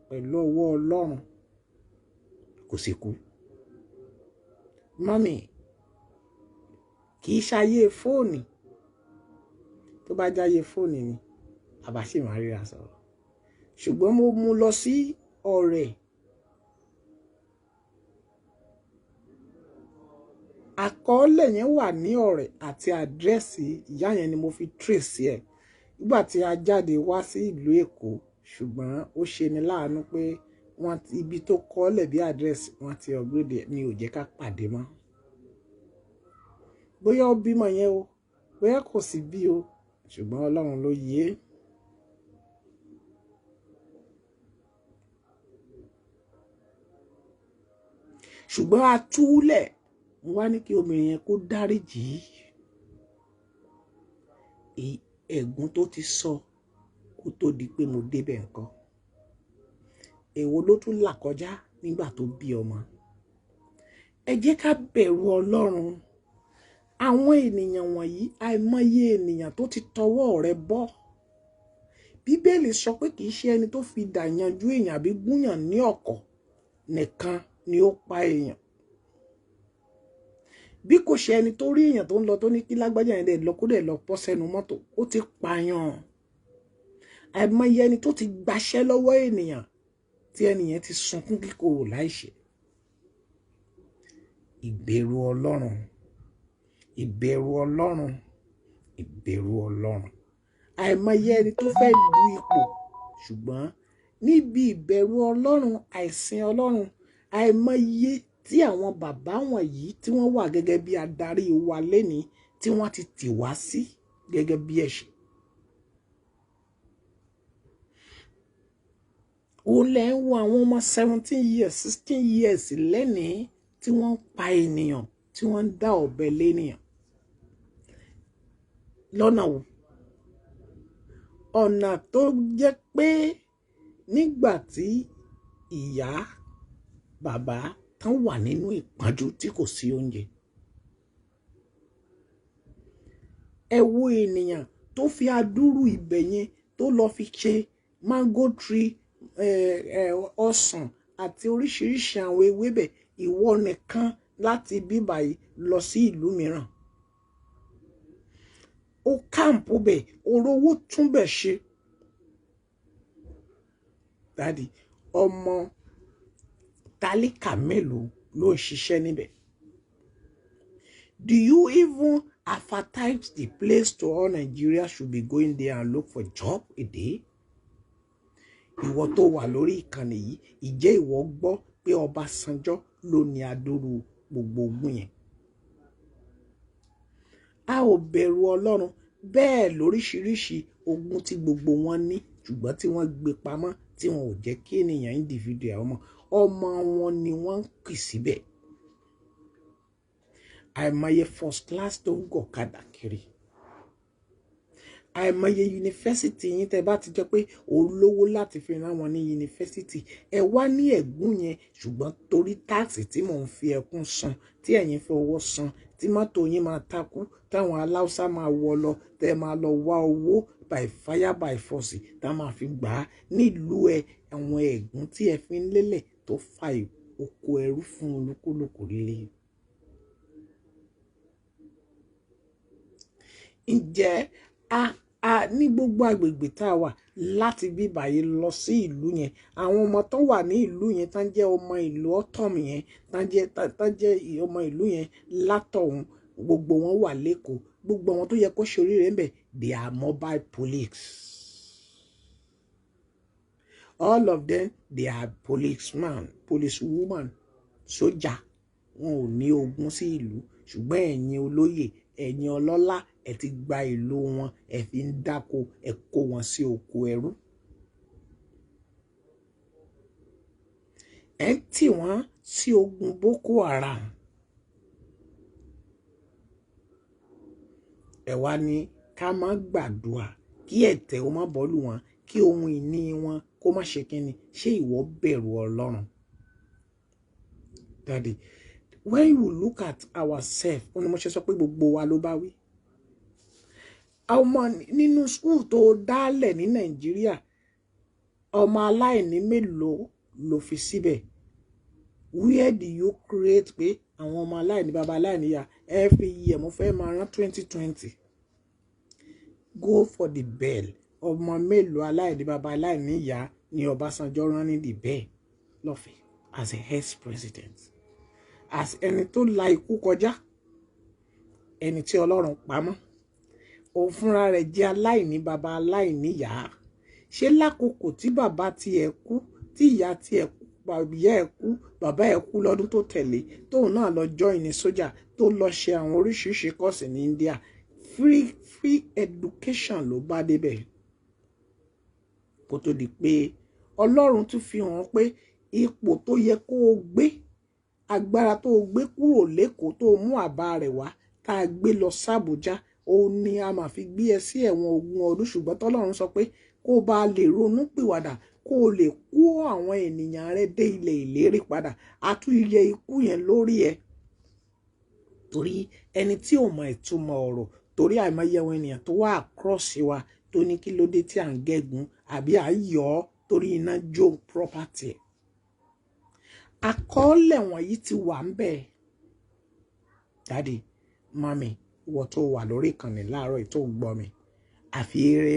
pẹ̀lú ọwọ́ Ọlọ́run, kò sì kú. Mọ́mì, kì í ṣayé fóònù. Tó bá jáyé fóònù ni, àbá sì máa ríra sọ̀rọ̀. Ṣùgbọ́n mo mú lọ sí ọ̀rẹ́. Àkọọ́lẹ̀ yẹn wà ní ọ̀rẹ́ àti àdírẹ́sì ìyá yẹn ni mo fi trace ẹ̀. Nígbà tí a jáde wá sí ìlú Èkó, ṣùgbọ́n ó ṣe ni láàánú pé wọ́n ti, ibi tó kọ́lẹ̀ bí àdírẹ́sì wọ́n ti upgrade ẹ̀, ní ò jẹ́ ká pàdé mọ́. Bóyá ó bímọ yẹn o, bóyá kò sì bí o, ṣùgbọ́n Ọlọ́run ló yé. Ṣùgbọ́n a túlẹ̀, mo wá ní kí obìnrin yẹn kó dáríjì ẹ̀gún tó ti sọ kó tó di pé mo débẹ̀ nǹkan. Èwo ló tún là kọjá nígbà tó bí ọmọ? Ẹ jẹ́ ká bẹ̀rù Ọlọ́run. Àwọn ènìyàn wọ̀nyí, àìmọye ènìyàn tó ti tọwọ́ rẹ bọ́. Bíbélì sọ pé kì í ṣe ẹni tó fi idà yanjú èèyàn àbí gúnyàn ní ọ̀kọ̀ nìkan ni ó pa èèyàn. Bí kò ṣe ẹni tó rí èèyàn tó ń lọ tó ní kí lágbájá yẹn dẹ̀ lọ kó dẹ̀ lọ bọ́ sẹ́nu mọ́tò, ó ti pààyàn. Àìmọye ẹni tó ti gbaṣẹ́ lọ́wọ́ ènìyàn tí ẹnìyẹn ti sunkún kíkorò láìṣẹ̀. Ìbẹ̀rù Ọlọ́run, ìbẹ̀rù Ọlọ́run, ìbẹ̀rù Ọlọ́run. Àìmọye ẹni tó fẹ́ du ipò, ṣùgbọ́n níbi ìbẹ̀rù Ọlọ́run, àìsìn Ọlọ́run, àìmọye tí àwọn bàbá wọ̀nyí tí wọ́n wà gẹ́gẹ́ bí adarí wa lénìí tí wọ́n ti tì wá sí gẹ́gẹ́ bí ẹ̀ṣẹ̀. Òun lẹ̀ ń wo àwọn ọmọ 17 years, 16 years lẹ́nìí tí wọ́n ń pa ènìyàn, tí wọ́n ń dá ọ̀bẹ lénìyàn. Lọ́nà wo? Ọ̀nà tó jẹ́ pé nígbà tí ìyá bàbá tán wà nínú ìpọ́njú tí kò sí oúnjẹ. Ẹ wo ènìyàn tó fi adúrú ibẹ̀ yẹn tó lọ fi ṣe mango tree, ọsàn àti oríṣiríṣi àwọn ewébẹ̀, ìwọ nìkan láti bíbà yìí lọ sí ìlú mìíràn. Ó káàmpù bẹ̀, orówó tún bẹ̀ ṣe. Dádì, ọmọ tálíkà mélòó ló ń ṣiṣẹ́ níbẹ̀? Do you even advertise the place to all Nigeria should be going there and look for job a day? Ìwọ tó wà lórí ìkànnì yìí, ìjẹ́ ìwọ gbọ́ pé Ọbásanjọ́ ló ní adúrú gbogbo ogun yẹn? A ò bẹ̀rù Ọlọ́run bẹ́ẹ̀ lóríṣiríṣi ogun tí gbogbo wọn ní, ṣùgbọ́n tí wọ́n gbé pamọ́ tí wọn ò jẹ́ kí ènìyàn individual ọmọ ọmọ wọn ni wọ́n ń kì síbẹ̀. Àìmọye first class tó ń gọ̀kadà kiri. Àìmọye yunifásítì yín tẹ́ bá ti jẹ́ pé olówó láti fi rán wọn ní yunifásítì, ẹ wá ní ẹ̀gún yẹn, ṣùgbọ́n torí táàsì tí mò ń fi ẹkún san, tí ẹ̀yin fi owó san, tí mọ́tò yín máa takú, táwọn aláùsá máa wọ lọ, tẹ́ máa lọ wá owó by fire by force tá máa fi gbà á nílùú ẹ, àwọn ẹ̀gún tí ẹ fi ń lélẹ̀ tó fa oko ẹrú fún olúkúlùkù líle. Ǹjẹ́ a ní gbogbo agbègbè tá a wà láti bí báyìí lọ sí ìlú yẹn, àwọn ọmọ tó wà ní ìlú yẹn tán jẹ́ ọmọ ìlú Ọ̀tọ̀m yẹn, tán jẹ́ ọmọ ìlú yẹn látọ̀hún, gbogbo wọn wà lẹ́kọ̀ọ́, gbogbo àwọn tó yẹ kó ṣe oríire ń bẹ̀, they are mobile police. All of them, they are policeman, policewoman, sójà. Wọn ò ní ogun sí ìlú, ṣùgbọ́n ẹ̀yin olóyè, ẹ̀yin ọlọ́lá, ẹ ti gba ìlú wọn, ẹ fi ń dáko, ẹ kó wọn sí oko ẹrú. Ẹ ń tì wọ́n sí ogun Boko Haram. Ẹ wá ní ká má gbàdúrà kí ẹ̀tẹ̀ ó má bọ́lù wọn, kí ohun ìní wọn kó má ṣe kínni. Ṣé ìwọ bẹ̀rù Ọlọ́run? Daddy, When you look at ourselves, ó ní mo ṣe sọ pé gbogbo wa ló bá wí. Ọmọ nínú school tó dálẹ̀ ní Nàìjíríà, ọmọ aláìní mélòó ló fi síbẹ̀? Where do you create pé àwọn ọmọ aláìní baba, aláìní ìyá, every year mo fẹ́ máa rán 2020? Go for the bell. Ọmọ mélòó aláìní baba, aláìní ìyá ni Ọbásanjọ́ rán ní the bell lọ́fẹ̀ẹ́ as a ex-president, as ẹni tó la ikú kọjá, ẹni tí Ọlọ́run pamọ́, òun fúnra rẹ̀ jẹ́ aláìní baba, aláìní ìyá? Ṣé lákòókò tí bàbá tiẹ̀ kú, tí ìyá tiẹ̀ kú, ìyá ẹ̀ kú, bàbá ẹ̀ kú lọ́dún tó tẹ̀lé, tóun náà lọ join ní sójà, tó lọ ṣe àwọn oríṣiríṣi course ní India, free free education ló bá débẹ̀, kó tó di pé Ọlọ́run tún fi hàn pé ipò tó yẹ kó o gbé, agbára tó o gbé kúrò l'Ékòó, tó o mú àbá rẹ̀ wá, tá a gbé lọ sàbújá, òun ni a máa fi gbé ẹ sí ẹ̀wọ̀n 20 ọdún, ṣùgbọ́n tọ́lọ́run sọ pé kó o bá lè ronú pìwàdà, kó o lè kó àwọn ènìyàn rẹ dé ilẹ̀ ìlérí padà, àtúnyẹ ikú yẹn lórí ẹ, torí ẹni tí ò mọ ìtumọ̀ ọ̀rọ̀, torí àìmọye àwọn ènìyàn tó wà across wa tó ní kí ló dé tí à ń gégùn àbí à ń yọ̀ ọ́ torí iná jó property ẹ̀. Àkọọ́lẹ̀ wọ̀nyí ti wà ń bẹ̀. Daddy, mummy, ìwọ tó wà lórí ìkànnì láàárọ̀ yìí tó gbọ́ mi, àfi eré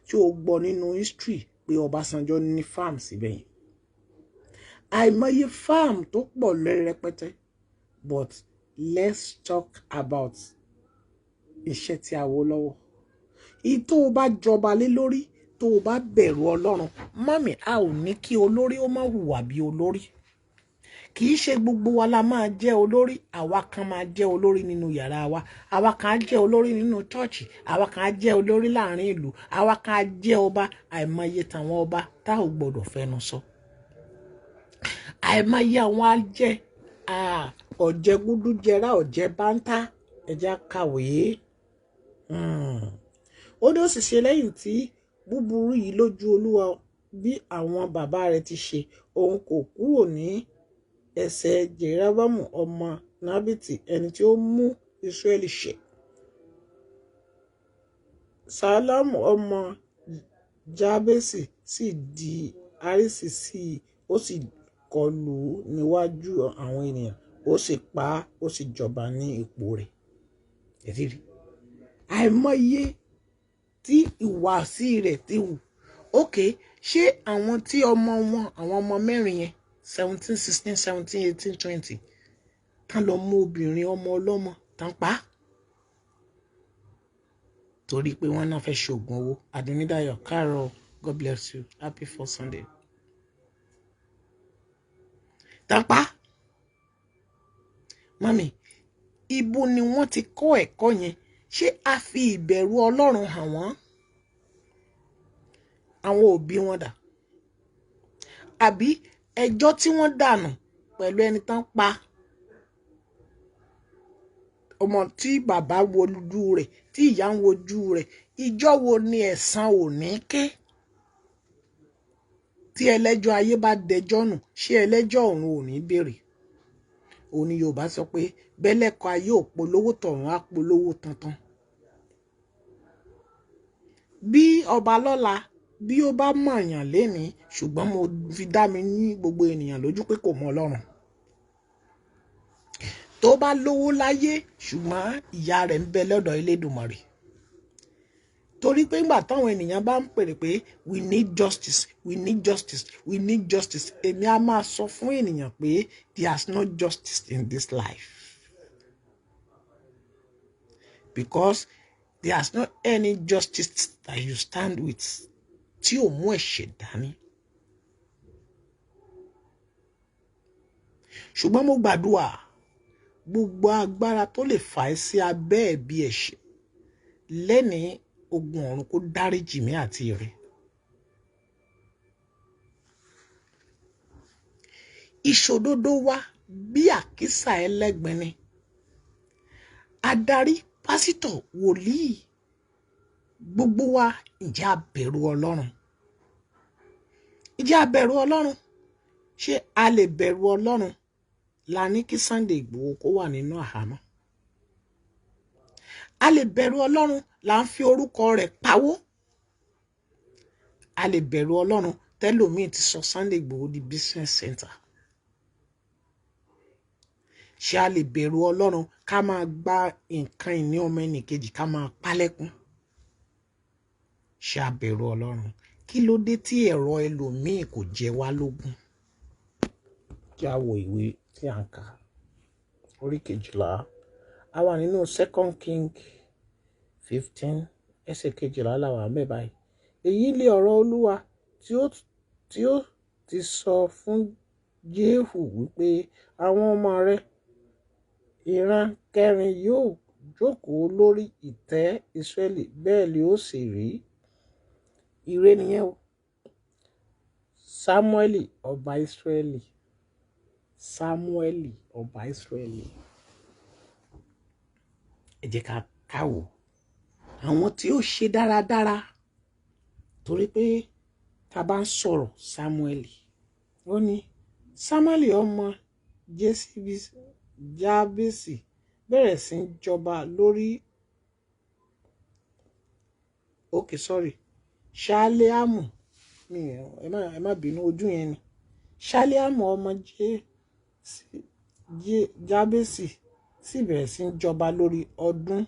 tí o gbọ́ nínú history pé Ọbásanjọ́ ní farm síbẹ̀ yẹn, àìmọye farm tó pọ̀ lẹ́rẹpẹtẹ. But let's talk about iṣẹ́ tí a wò lọ́wọ́ ìyí tó o bá jọba lé lórí, tó o bá bẹ̀rù Ọlọ́run. Mummy, a ò ní kí olórí ó má hùwà bí olórí. Kì í ṣe gbogbo wa la máa jẹ́ olórí. Àwa kan máa jẹ́ olórí nínú yàrá wa, àwa kan á jẹ́ olórí nínú church, àwa kan á jẹ́ olórí láàrin ìlú, àwa kan á jẹ́ ọba. Àìmọye tàwọn ọba tá ò gbọdọ̀ fẹnu sọ. Àìmọye àwọn á jẹ́ ọ̀jẹ̀gúdújẹrá, ọ̀jẹ̀ báńtá. Ẹ̀já kàwé. Ó ní ó sì ṣe lẹ́yìn tí búburú yìí lójú Olúwa bí àwọn bàbá rẹ̀ ti ṣe. Òun kò kúrò ní ẹsẹ̀ Jeroboamu ọmọ Nábítì, ẹni tí ó mú Israẹli ṣẹ̀. Ṣàlùmù ọmọ Jábésì sì di àrísí sí i, ó sì kọlù ú níwájú àwọn ènìyàn, ó sì pa á, ó sì jọba ní ipò rẹ̀. Ẹ ti rí àìmọye tí ìwàsí rẹ̀ ti wù. Ok, ṣé àwọn tí ọmọ wọn, àwọn ọmọ mẹ́rin yẹn, 17, 16, 17, 18, 20, tán lọ mú obìnrin ọmọ ọlọ́mọ tán pa á torí pé wọ́n náà fẹ́ ṣoògùn owó? Adúnídàyọ̀, káàárọ̀, God bless you, happy first Sunday. Tán pa á. Mummy, ibo ni wọ́n ti kọ́ ẹ̀kọ́ yẹn? Ṣé a fi ìbẹ̀rù Ọlọ́run hàn wọ́n? Àwọn òbí wọn dà? Àbí ẹjọ́ tí wọ́n dànù pẹ̀lú ẹni tán pa, ọmọ tí bàbá wojú rẹ̀, tí ìyá ń wojú rẹ̀, ìjọ́ wo ni ẹ̀san ò ní ké? Tí ẹlẹ́jọ́ ayé bá dẹjọ́ nù, ṣé ẹlẹ́jọ́ ọ̀run ò ní béèrè? Òun ni Yorùbá sọ pé bẹ́lẹ́kọ̀ ayé ò polówó, tọ̀run á polówó tuntun. Bí ọba lọ́la, bí ó bá mọ̀yàn lénìí, ṣùgbọ́n mo fi dá mi ní gbogbo ènìyàn lójú pé kò mọ Ọlọ́run. Tó bá lówó láyé, ṣùgbọ́n ìyá rẹ̀ ń bẹ lọ́dọ̀ Elédùmarè, torí pé ńgbà táwọn ènìyàn bá ń pèrè pé we need justice, we need justice, we need justice, èmi á máa sọ fún ènìyàn pé there is no justice in this life, because there is not any justice that you stand with tí ò mú ẹ̀ṣẹ̀ dání. Ṣùgbọ́n mo gbàdúrà, gbogbo agbára tó lè fà ẹ́ sí abẹ́ ẹ̀bi ẹ̀ṣẹ̀ lẹ́ni, ogun ọ̀run kó dáríjì mí àti rẹ̀. Ìṣòdodo wa bí àkísà ẹlẹ́gbin ni. Adarí, pásítọ̀, wòlíì, gbogbo wa, ǹjẹ́ a bẹ̀rù Ọlọ́run? Ǹjẹ́ a bẹ̀rù Ọlọ́run? Ṣé a lè bẹ̀rù Ọlọ́run? la ní kí Sunday Igboho kó wà nínú àhámọ́. A lè bẹ̀rù Ọlọ́run là ń fi orúkọ rẹ̀ pawó. A lè bẹ̀rù Ọlọ́run tẹ́lòmíì ti sọ Sunday Igboho di business center. Ṣé a lè bẹ̀rù Ọlọ́run ká máa gba nǹkan ìní ọmọ ẹnìkejì ká máa pálẹ́kún? Ṣé a bẹ̀rù Ọlọ́run? Kí ló dé tí ẹ̀rọ ẹlòmíì kò jẹ wá lógún? Kí a wo ìwé tí a ń kà, orí 12. A wà nínú Second King 15, ẹsẹ̀ 12 la wà ńbẹ̀ báyìí. Èyí lé ọ̀rọ̀ Olúwa tí ó ti sọ fún Jehu wípé àwọn ọmọ rẹ̀ ìran kẹrin yóò jókòó lórí ìtẹ́ Ísírẹ́lì, bẹ́ẹ̀ ni ó sì rí. Ire nìyẹn o. Sámúẹ́lì ọba Ísírẹ́lì. Sámúẹ́lì ọba Ísírẹ́lì. Ẹ jẹ́ ká wò àwọn tí ó ṣe dáradára, torí pé tá a bá ń sọ̀rọ̀ Sámúẹ́lì, ó ní Sámúẹ́lì ọmọ Jábésì bẹ̀rẹ̀ sí í jọba lórí Ṣáléámù, ẹ má bínú, ojú yẹn ni Ṣáléámù ọmọ Jábésì sì bẹ̀rẹ̀ sí í jọba lórí ọdún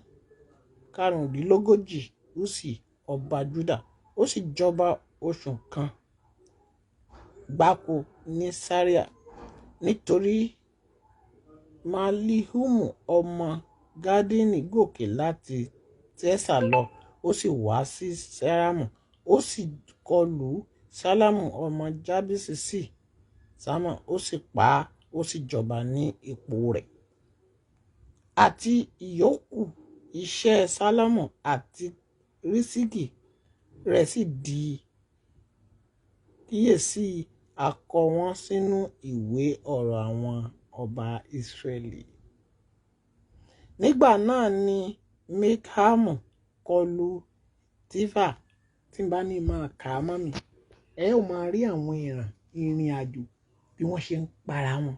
35 Úsì ọba Júdà. Ó sì jọba oṣù kan gbáko ní Sáríà, nítorí Malihumu ọmọ Gádínì gòkè láti Tẹ́sà lọ, ó sì wá sí Sẹ́rámù, ó sì kọlù Ṣálámù ọmọ Jábésì sí Sámà, ó sì pa á, ó sì jọba ní ipò rẹ̀. Àti ìyókù iṣẹ́ Ṣálámù àti Rísíkì rẹ̀ sì di kíyèsí, a kọ wọ́n sínú ìwé ọ̀rọ̀ àwọn ọba Ísírẹ́lì. Nígbà náà ni Mikamu kọlù Tífà. Tí n bá ní máa kà á mọ́ mi, ẹ ó máa rí àwọn ìran ìrìn àjò bí wọ́n ṣe ń para wọn.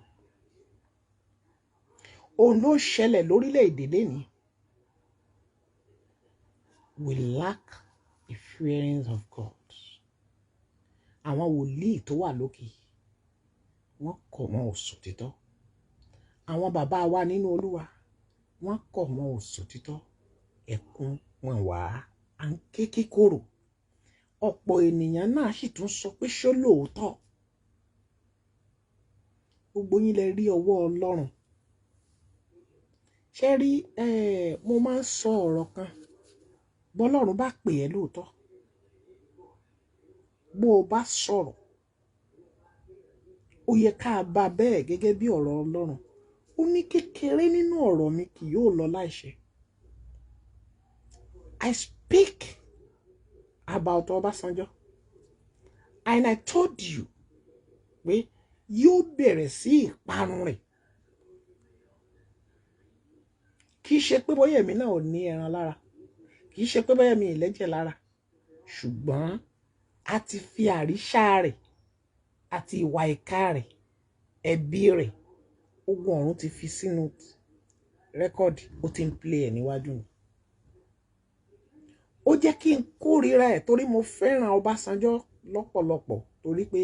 Òun ló ṣẹlẹ̀ lórílẹ̀‐èdè lénìí. We lack the fearing of God. Àwọn wòlíì tó wà lókè, wọ́n kọ̀, wọn ò sòtítọ́. Àwọn bàbá wa nínú Olúwa, wọ́n kọ̀, wọn ò sòtítọ́. Ẹkún wọn wá à ń ké kíkorò. Ọ̀pọ̀ ènìyàn náà sì tún sọ pé ṣó lóòótọ́. Gbogbo yín lẹ rí ọwọ́ Ọlọ́run. Ṣé rí, mo máa ń sọ ọ̀rọ̀ kan. Bọ́lọ́run bá pè ẹ́ lóòótọ́, bó o bá sọ̀rọ̀, ó yẹ ká bá bẹ́ẹ̀ gẹ́gẹ́ bí ọ̀rọ̀ Ọlọ́run. Ó ní kékeré nínú ọ̀rọ̀ mi kì yóò lọ láìṣẹ. I speak about Ọbásanjọ́ and I told you pé yóò bẹ̀rẹ̀ sí ìparun rẹ̀. Kì í ṣe pé bóyá èmi náà ò ní ẹran lára, kì í ṣe pé bóyá mi ì lẹ́jẹ̀ lára, ṣùgbọ́n a ti fi àríṣà rẹ̀ àti ìwà ìkà rẹ̀, ẹbí rẹ̀, ogun ọ̀run ti fi sínú rẹ́kọ̀dì, ó ti ń play ẹ̀ níwájú mi. Ó jẹ́ kí n kórìíra ẹ̀ torí mo fẹ́ràn Ọbásanjọ́ lọ́pọ̀lọpọ̀, torí pé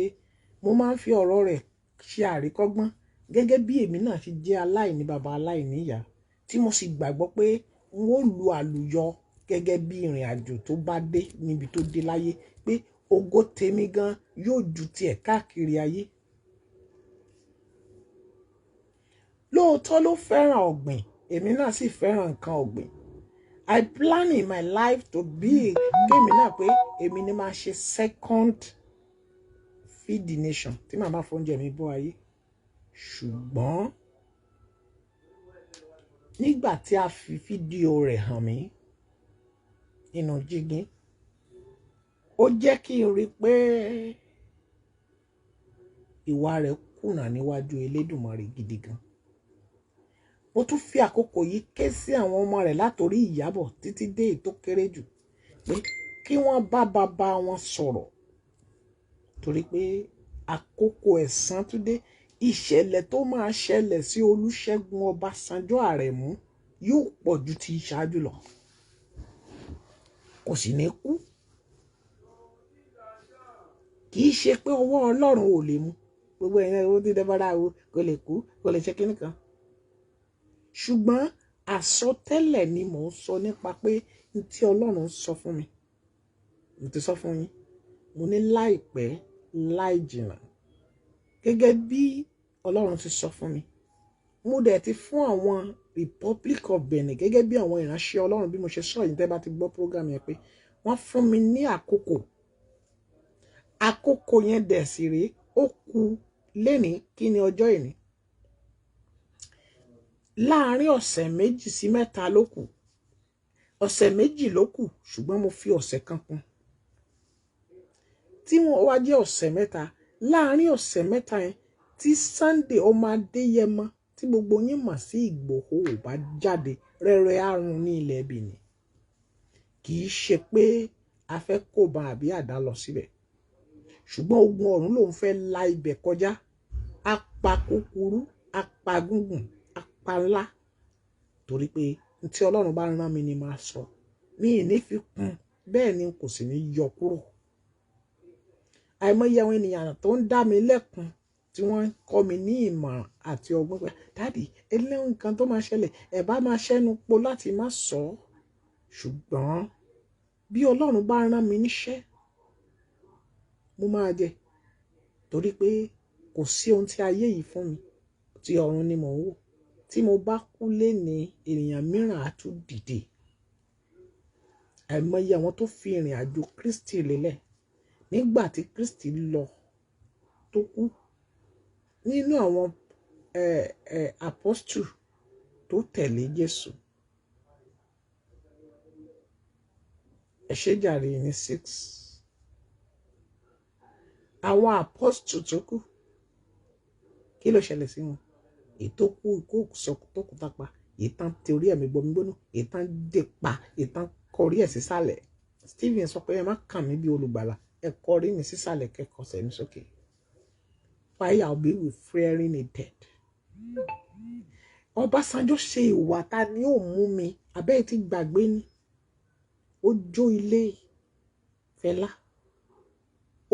mo máa ń fi ọ̀rọ̀ rẹ̀ ṣe àríkọ́gbọ́n gẹ́gẹ́ bí èmi náà ṣe jẹ́ aláìní baba aláìní ìyá, tí mo sì gbàgbọ́ pé n ó lu àlùyọ gẹ́gẹ́ bí ìrìn àjò tó bá dé níbi tó dé láyé, pé ògo tèmi gan yóò ju tiẹ̀ káàkiri ayé. Lóòótọ́ ló fẹ́ràn ọ̀gbìn, èmi náà sì fẹ́ràn nǹkan ọ̀gbìn. I plan in my life to be kémi náà pé èmi ni máa ṣe second feed the nation tí màá máa fóúnjẹ mi bọ́ ayé. Ṣùgbọ́n nígbà tí a fi fídíò rẹ̀ hàn mí nínú jígí, ó jẹ́ kí n rí pé ìwà rẹ̀ kùnà níwájú Elédùmarè gidi gan. Ó tún fi àkókò yìí ké sí àwọn ọmọ rẹ̀ látòrí Ìyábọ̀ títí dé èyí tó kéré jù pé kí wọ́n bá bàbá wọn sọ̀rọ̀, torí pé àkókò ẹ̀san tún dé. Ìṣẹ̀lẹ̀ tó máa ṣẹlẹ̀ sí Olúṣẹ́gun Ọbásanjọ́ Àrẹ̀mú yóò pọ̀ ju ti ìṣáájú lọ. Kò sì ní kú. Kì í ṣe pé ọwọ́ Ọlọ́run ò lè mú. Gbogbo ẹ̀yin owó tí dẹ́bàrà wo kò lè kú, kò lè ṣe kíní kan. Ṣùgbọ́n àsọtẹ́lẹ̀ ni mò ń sọ nípa pé n tí Ọlọ́run sọ fún mi. Mo ti sọ fún yín. Mo ní láìpẹ́ láì jìnnà. Gẹ́gẹ́ bí Ọlọ́run ti sọ fún mi. Mo dẹ̀ ti fún àwọn Republic of Benin gẹ́gẹ́ bí àwọn ìránṣẹ́ Ọlọ́run bí mo ṣe sọ yìí tẹ́ bá ti gbọ́ program yẹn pé wọ́n fún mi ní àkókò. Àkókò yẹn dẹ̀ sì rèé, ó kù lénìí kí ni ọjọ́ ìní. Láàárín ọ̀sẹ̀ 2 sí 3 ló kù. Ọ̀sẹ̀ 2 ló kù, ṣùgbọ́n mo fi ọ̀sẹ̀ kan kún. Tí wọ́n wá jẹ́ ọ̀sẹ̀ 3, láàárín ọ̀sẹ̀ 3 yẹn tí Sunday ọmọ Adéyẹmọ tí gbogbo yín mọ̀ sí Ìgbòho ò bá jáde rẹ́rẹ́ àrùn ní ilẹ̀ Benin. Kì í ṣe pé a fẹ́ kó ba àbí àdá lọ síbẹ̀. Ṣùgbọ́n ogun ọ̀run lòun fẹ́ la ibẹ̀ kọjá. A pa kúkúrú, a pa gúngùn, a pa ńlá. Torí pé n tí Ọlọ́run bá rán mi ni màá sọ. Mi ì ní fi kún, bẹ́ẹ̀ ni kò sì ní yọ kúrò. Àìmọye àwọn ènìyàn tó ń dá mi lẹ́kun tí wọ́n ń kọ́ mi ní ìmọ̀ràn àti ọgbọ́n pé dádì, eléyìí nǹkan tó máa ṣẹlẹ̀, ẹ bá máa ṣẹ́nu po láti má sọ ọ́. Ṣùgbọ́n bí Ọlọ́run bá rán mi níṣẹ́, mo máa jẹ. Torí pé kò sí ohun tí ayé yìí fún mi, tí ọ̀run ni mò ń wò. Tí mo bá kú lénìí, ènìyàn mìíràn á tún dìde. Àìmọye àwọn tó fi ìrìn àjò Kristi lélẹ̀. Nígbà tí Kristi lọ tó kú, nínú àwọn apostle tó tẹ̀lé Jésù, ẹ ṣé jàre ní 6. Àwọn apostle tó kú, kí ló ṣẹlẹ̀ sí wọn? Ètò kú ikú sọ tó kú tápa, ìtàn torí ẹ̀mí gbomi gbóná, ìtàn dè pa, ìtàn kọrí ẹ̀ sísàlẹ̀. Stephen sọ pé ẹ má kàn mí bí olùgbàlà, ẹ kọrí mi sísàlẹ̀ kẹ́kọ̀ọ́ sẹ́mi sókè. Why I'll be with fearing a dead. Ọbásanjọ́ ṣe ìwà ta ni ó mú mi, abẹ́ ti gbàgbé ni. Ó jó ilé Fẹlá.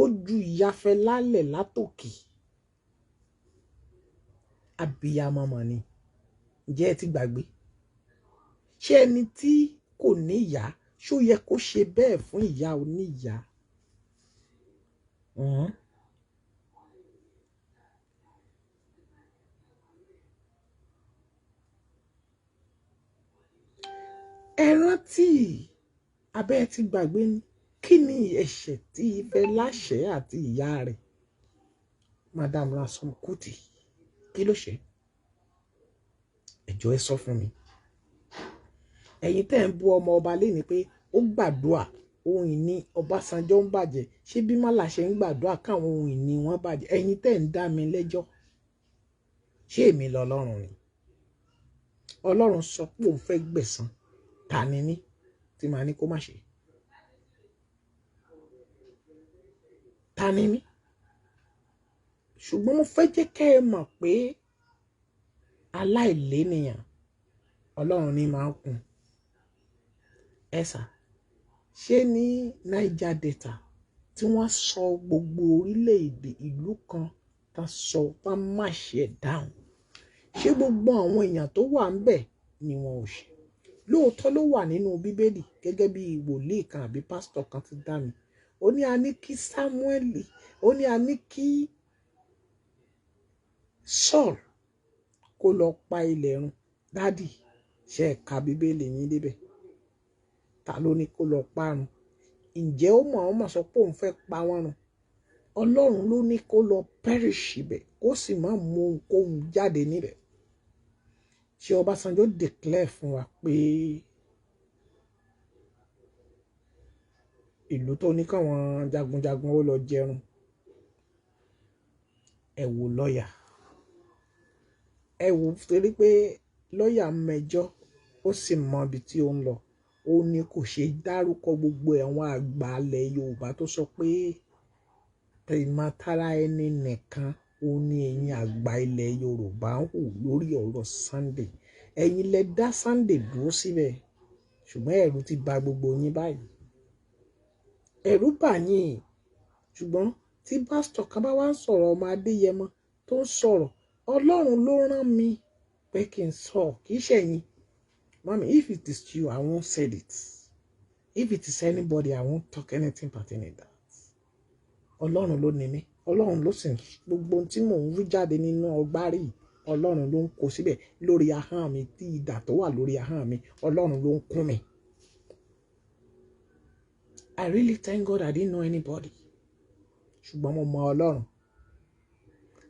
Ó ju ìyá Fẹlá lẹ̀ látòkè. Abiyamọ mọ̀ ni. Ǹjẹ́ ẹ ti gbàgbé? Ṣé ẹni tí kò ní ìyá, ṣó yẹ kó ṣe bẹ́ẹ̀ fún ìyá oníyá? Ẹ rántí, abẹ́ ẹ ti gbàgbé ni. Kí ni ẹ̀ṣẹ̀ tí Fẹlá ṣẹ̀ àti ìyá rẹ̀, Madam Ransome Kuti, kí ló ṣe? Ẹ jọ̀ọ́ ẹ sọ fún mi. Ẹ̀yin tẹ́ ń bú ọmọ ọba léni pé ó gbàdúrà ohun ìní Ọbásanjọ́ ń bàjẹ́. Ṣé bí Málà ṣe ń gbàdúrà káwọn ohun ìní wọn bàjẹ́? Ẹ̀yin tẹ́ ń dá mi lẹ́jọ́. Ṣé èmi lọ́lọ́run ni? Ọlọ́run sọ pé òun fẹ́ gbẹ̀san. Ta ni mí tí màá ní kó má ṣe? Ta ni mí? Ṣùgbọ́n mo fẹ́ jẹ́ kẹ́ ẹ mọ̀ pé aláìlénìyàn Ọlọ́run ni máa ń kún. Ẹ sà, ṣé ní Niger Delta tí wọ́n sọ gbogbo orílẹ̀-èdè ìlú kan tá sọ tá má ṣe dáhùn? Ṣé gbogbo àwọn èèyàn tó wà ńbẹ̀ ni wọn ò ṣe? Lóòótọ́ ló wà nínú Bíbélì gẹ́gẹ́ bí wòlíì kan àbí pásítọ̀ kan ti dá mi. Ó ní a ní kí Sámúẹ́lì, ó ní a ní kí Saul kó lọ pa ilẹ̀ run. Dádì, ṣé ẹ ka Bíbélì yín débẹ̀? Ta ló ní kó lọ parun? Ǹjẹ́ ó mọ̀ ọ́n mọ̀ sọ pé òun fẹ́ pa wọ́n run? Ọlọ́run ló ní kó lọ perish ibẹ̀, kó sì má mú ohunkóhun jáde níbẹ̀. Ṣé Ọbásanjọ́ declare fún wa pé ìlú tó ní káwọn jagunjagun ó lọ jẹrun? Ẹ wò lọ́yà. Ẹ wò torí pé lọ́yà mẹjọ ó sì mọ ibi tí ó ń lọ. Ó ní kò ṣe dárúkọ gbogbo àwọn àgbà ilẹ̀ Yorùbá tó sọ pé tìmọ̀tara ẹni nìkan Ó ní ẹ̀yin àgbà ilẹ̀ Yorùbá ń hù lórí ọ̀rọ̀ Sunday. Ẹ̀yin lẹ dá Sunday dúró síbẹ̀, ṣùgbọ́n ẹ̀rù ti bà gbogbo yín báyìí. Ẹ̀rù bà yín. Ṣùgbọ́n tí pásítọ̀ kan bá wá ń sọ̀rọ̀ ọmọ Adéyẹmọ tó ń sọ̀rọ̀, Ọlọ́run ló rán mi pé kí n sọ, kì í ṣẹ̀yin. Mummy, if it is you, I won't say it. If it is anybody, I won't talk anything pertaining that. Ọlọ́run ló ní mí. Ọlọ́run ló sì ń gbogbo ohun tí mò ń wí jáde nínú ọgbárí, Ọlọ́run ló ń kó síbẹ̀ lórí ahọ́n mi. Tí idà tó wà lórí ahọ́n mi, Ọlọ́run ló ń kún mi. I really thank God I didn't know anybody. Ṣùgbọ́n mo mọ Ọlọ́run.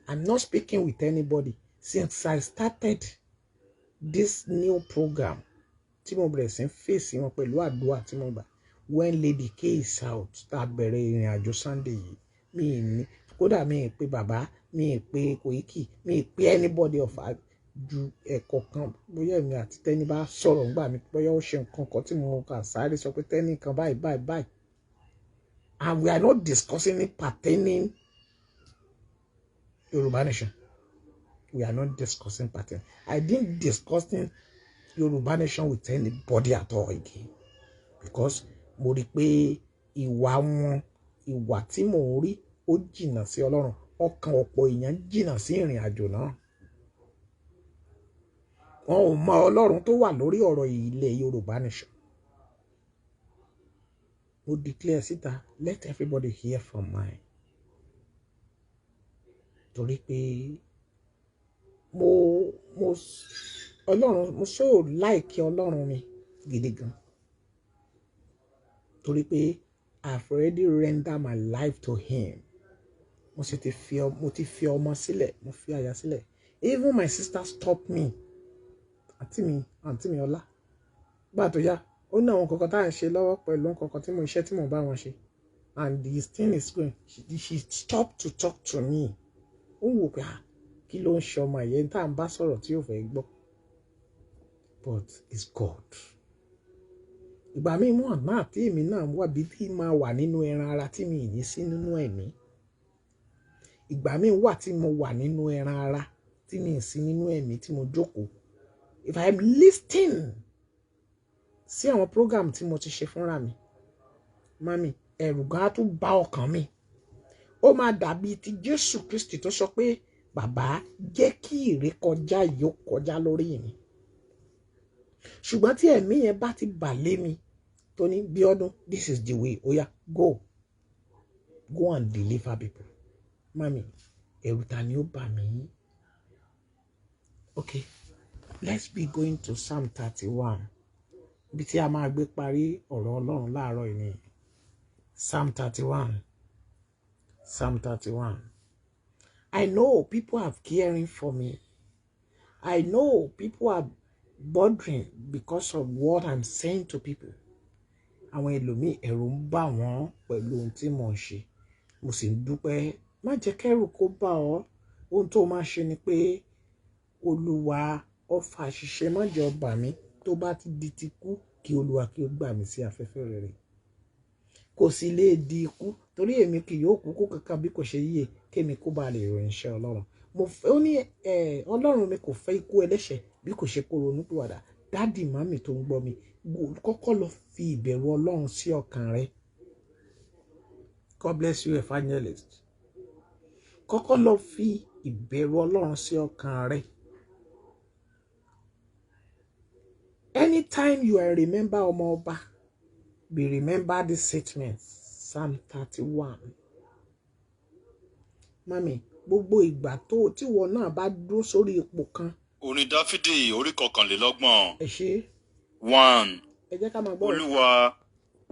I'm not speaking with anybody since I started this new program tí mo bẹ̀rẹ̀ sí ń fèsì wọn pẹ̀lú àdúrà tí mo gbà when Lady K is out, tá a bẹ̀rẹ̀ ìrìn àjò Sunday yìí. Mi ì ní kódà, mi ì pe bàbá mi, ì pe Koiki, mi ì pe anybody of ju ẹ̀kọ́ kan, bóyá èmi àti Tẹ́ni bá sọ̀rọ̀ ńgbà mi, bóyá ó ṣe nǹkan kan tí mo kà sáré sọ pé Tẹ́ni kan báyìí báyìí báyìí, and we are not discussing it pertaining Yorùbá nation. We are not discussing pertaining. I didn't discussing Yorùbá nation with anybody at all again, because mo rí i pé ìwà wọn, ìwà tí mò ń rí, ó jìnnà sí Ọlọ́run. Ọkàn ọ̀pọ̀ èèyàn jìnnà sí ìrìn àjò náà. Wọn ò mọ Ọlọ́run tó wà lórí ọ̀rọ̀ ilẹ̀ Yorùbá nation. Mo declare síta, let everybody hear from mine, torí pé mo Ọlọ́run, mo so like Ọlọ́run mi gidi gan, torí pé I've already rendered my life to him. Mo ti fi ọmọ sílẹ̀, mo fi aya sílẹ̀. Even my sister stop me. Àǹtí mi Ọlá, gbà tó yá, ó ní àwọn kankan tá à ń ṣe lọ́wọ́ pẹ̀lú nǹkan tí mo iṣẹ́ tí mo bá wọn ṣe, and this thing is going, she stopped to talk to me. Ó ń wò pé, ah, kí ló ń ṣe ọmọ ẹ̀yẹ tá à ń bá sọ̀rọ̀ tí yóò fẹ́ gbọ́? But it's God. Ìgbà míì mú àná àti èmi náà wà bí tí máa wà nínú ẹran ara tí mi ì ní sí nínú ẹ̀mí. Ìgbà míì wà tí mo wà nínú ẹran ara tí mi ì sí nínú ẹ̀mí tí mo jókòó. If I am listening sí àwọn program tí mo ti ṣe fúnra mi, mummy, ẹ̀rù gan á tún bá ọkàn mi. Ó máa dàbí ti Jésù Kristi tó sọ pé, "Bàbá, jẹ́ kí ìrékọjá yìí ó kọjá lórí mi." Ṣùgbọ́n tí ẹ̀mí yẹn bá ti bà lé mi, tó ní, "Bíọ́dún, this is the way, oya, go, go and deliver people," mummy, ẹ̀rù ta ni ó bà mí? Okay, let's be going to Psalm 31, ibi tí a máa gbé parí ọ̀rọ̀ Ọlọ́run láàárọ̀ yìí ni Psalm 31. Psalm 31. I know people are caring for me. I know people are bothering because of what I'm saying to people. Àwọn ẹlòmíì, ẹ̀rù ń bà wọ́n pẹ̀lú ohun tí mò ń ṣe. Mo sì ń dúpẹ́. Má jẹ́ kẹ́rù kó bà ọ́. Ohun tó máa ṣe ni pé, Olúwa, ọfà àṣìṣe má jẹ́ ó bà mí. Tó bá ti di ti kú, kí Olúwa kí ó gbà mí sí afẹ́fẹ́ rere. Kò sì lè di ikú, torí èmi kì yóò kú kú kankan bí kò ṣe yíyè, kémi kó bá lè ròyìn iṣẹ́ Ọlọ́run. Mo fẹ́ ó ní ẹ, Ọlọ́run mi kò fẹ́ ikú ẹlẹ́ṣẹ̀ bí kò ṣe kó ronú pìwàdà. Daddy, mummy tó ń gbọ́ mi, kọ́kọ́ lọ fi ìbẹ̀rù Ọlọ́run sí ọkàn rẹ. God bless you, evangelist. Kọ́kọ́ lọ fi ìbẹ̀rù Ọlọ́run sí ọkàn rẹ. Anytime you are remember ọmọ ọba, be remember this statement, Psalm 31. Mummy, gbogbo ìgbà tó tíwọ náà bá dúró sórí ipò kan. Orin Dáfídì, orí 21. Ẹ ṣé. 1. Ẹ jẹ́ ká máa gbọ́. Olúwa,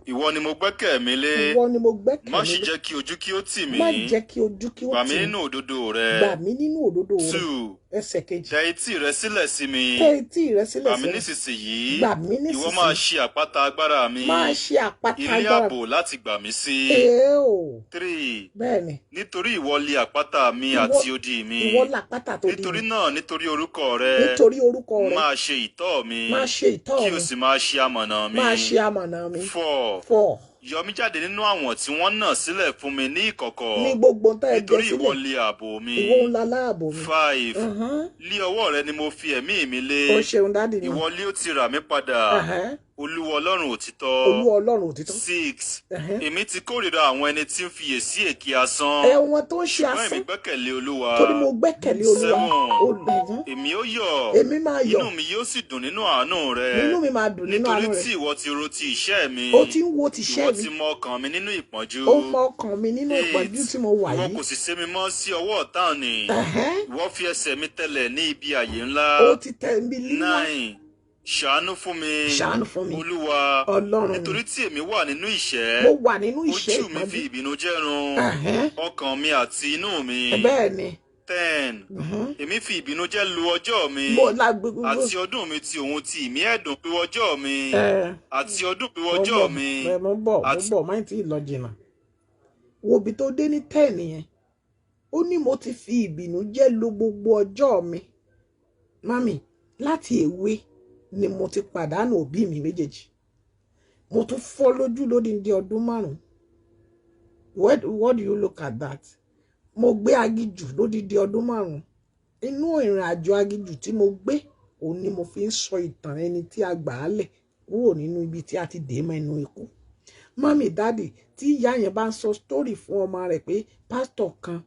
ìwọ ni mo gbẹ́kẹ̀ mi lé. Ìwọ ni mo gbẹ́kẹ̀ Má mi sì lé. jẹ́ kí ojú kí ó tì mí. Má jẹ́ kí ojú kí ó Gbà mí tì mí. nínú òdodo rẹ. Gbà mí nínú òdodo rẹ. 2. Ẹsẹ̀ kejì. Tẹ etí rẹ sílẹ̀ sí mi. Tẹ etí rẹ sílẹ̀ Gbà mí sí mi. nísinsìnyí. Gbà mí Ìwọ máa nísinsìnyí. ṣe àpáta agbára mi. Máa ṣe àpáta Ilé agbára. ààbò láti gbà mí sí. Ee o. 3. Bẹ́ẹ̀ ni. Nítorí ìwọ li àpáta mi Ìwọ àti odi mi. Ìwọ làpáta tó di Nítorí mi. náà, nítorí orúkọ rẹ, Nítorí orúkọ rẹ. máa ṣe ìtọ́ mi. Máa ṣe ìtọ́ Kí o mi. sì máa ṣe amọ̀nà mi. Máa ṣe amọ̀nà mi. 4. 4. Yọ mí jáde nínú àwọn tí wọ́n nà sílẹ̀ fún mi ní ìkọ̀kọ̀, Ní gbogbo tá ẹ jẹ nítorí ìwọ sílẹ̀, lé ààbò mi. ìwọ ńlá láàbò mi. 5. Lé ọwọ́ rẹ ni mo fi ẹ̀mí mi lé. O ṣeun, daddy mi. Ìwọ lé ó ti rà mí padà, Olúwa Ọlọ́run òtítọ́. Olúwa Ọlọ́run òtítọ́. 6. Èmi ti kórìíra àwọn ẹni tí ń fiyè sí èké asán, Ẹ̀wọ̀n tó ń ṣe ṣùgbọ́n èmi asán, gbẹ́kẹ̀lé Olúwa. torí mo gbẹ́kẹ̀lé Olúwa. 7. Èmi ó yọ̀, Èmi máa yọ̀, inú mi yóò sì dùn nínú àánú rẹ, inú mi máa dùn nínú nítorí àánú rẹ. tí ìwọ ti ro ti ìṣẹ́ mi, O ti ń wo ti ìwọ iṣẹ́ mi. ti mọ ọkàn mi nínú ìpọ́njú. Ó mọ ọkàn mi nínú 8. ìpọ́njú tí mo wà Ìwọ yìí. kò sì sé mi mọ́ sí ọwọ́ ọ̀tá ni, ìwọ fi ẹsẹ̀ mi tẹ̀lẹ̀ ní ibi àyè ńlá. Ó ti tẹ̀ mí lílá. 9. Ṣàánú fún mi, Ṣàánú fún mi, Olúwa, Ọlọ́run mi. nítorí tí èmi wà nínú ìṣẹ́. Mo wà nínú ìṣẹ́, Ojú mi ìpọ́njú. fi ìbìnújẹ́ run, ọkàn mi àti inú mi. Bẹ́ẹ̀ ni. 10. Èmi fi ìbìnújẹ́ lu ọjọ́ mi, Mo la gbogbo àti ọdún mi ti òun ti ìmí ẹ̀dùn lu ọjọ́ mi, àti ọdún lu Mo ọjọ́ bọ̀, mi. mo bọ̀, mo Àti bọ̀, máa tí ì lọ jìnnà. Wo ibi tó dé ní 10 yẹn. Ó ní mo ti fi ìbìnújẹ́ lo gbogbo ọjọ́ mi. Mami, láti èwe ni mo ti pàdánù òbí mi méjèèjì. Mo tún fọ́ lójú lódindi ọdún 5. What do you look at that? Mo gbé aginjù lódindi ọdún 5. Inú ìrìn àjò aginjù tí mo gbé, òun ni mo fi ń sọ ìtàn ẹni tí a gbà á lẹ̀ kúrò nínú ibi tí a ti dè mọ́ ẹnu ikú. Mummy, daddy, tí ìyá yẹn bá ń sọ story fún ọmọ rẹ̀ pé pásítọ̀ kan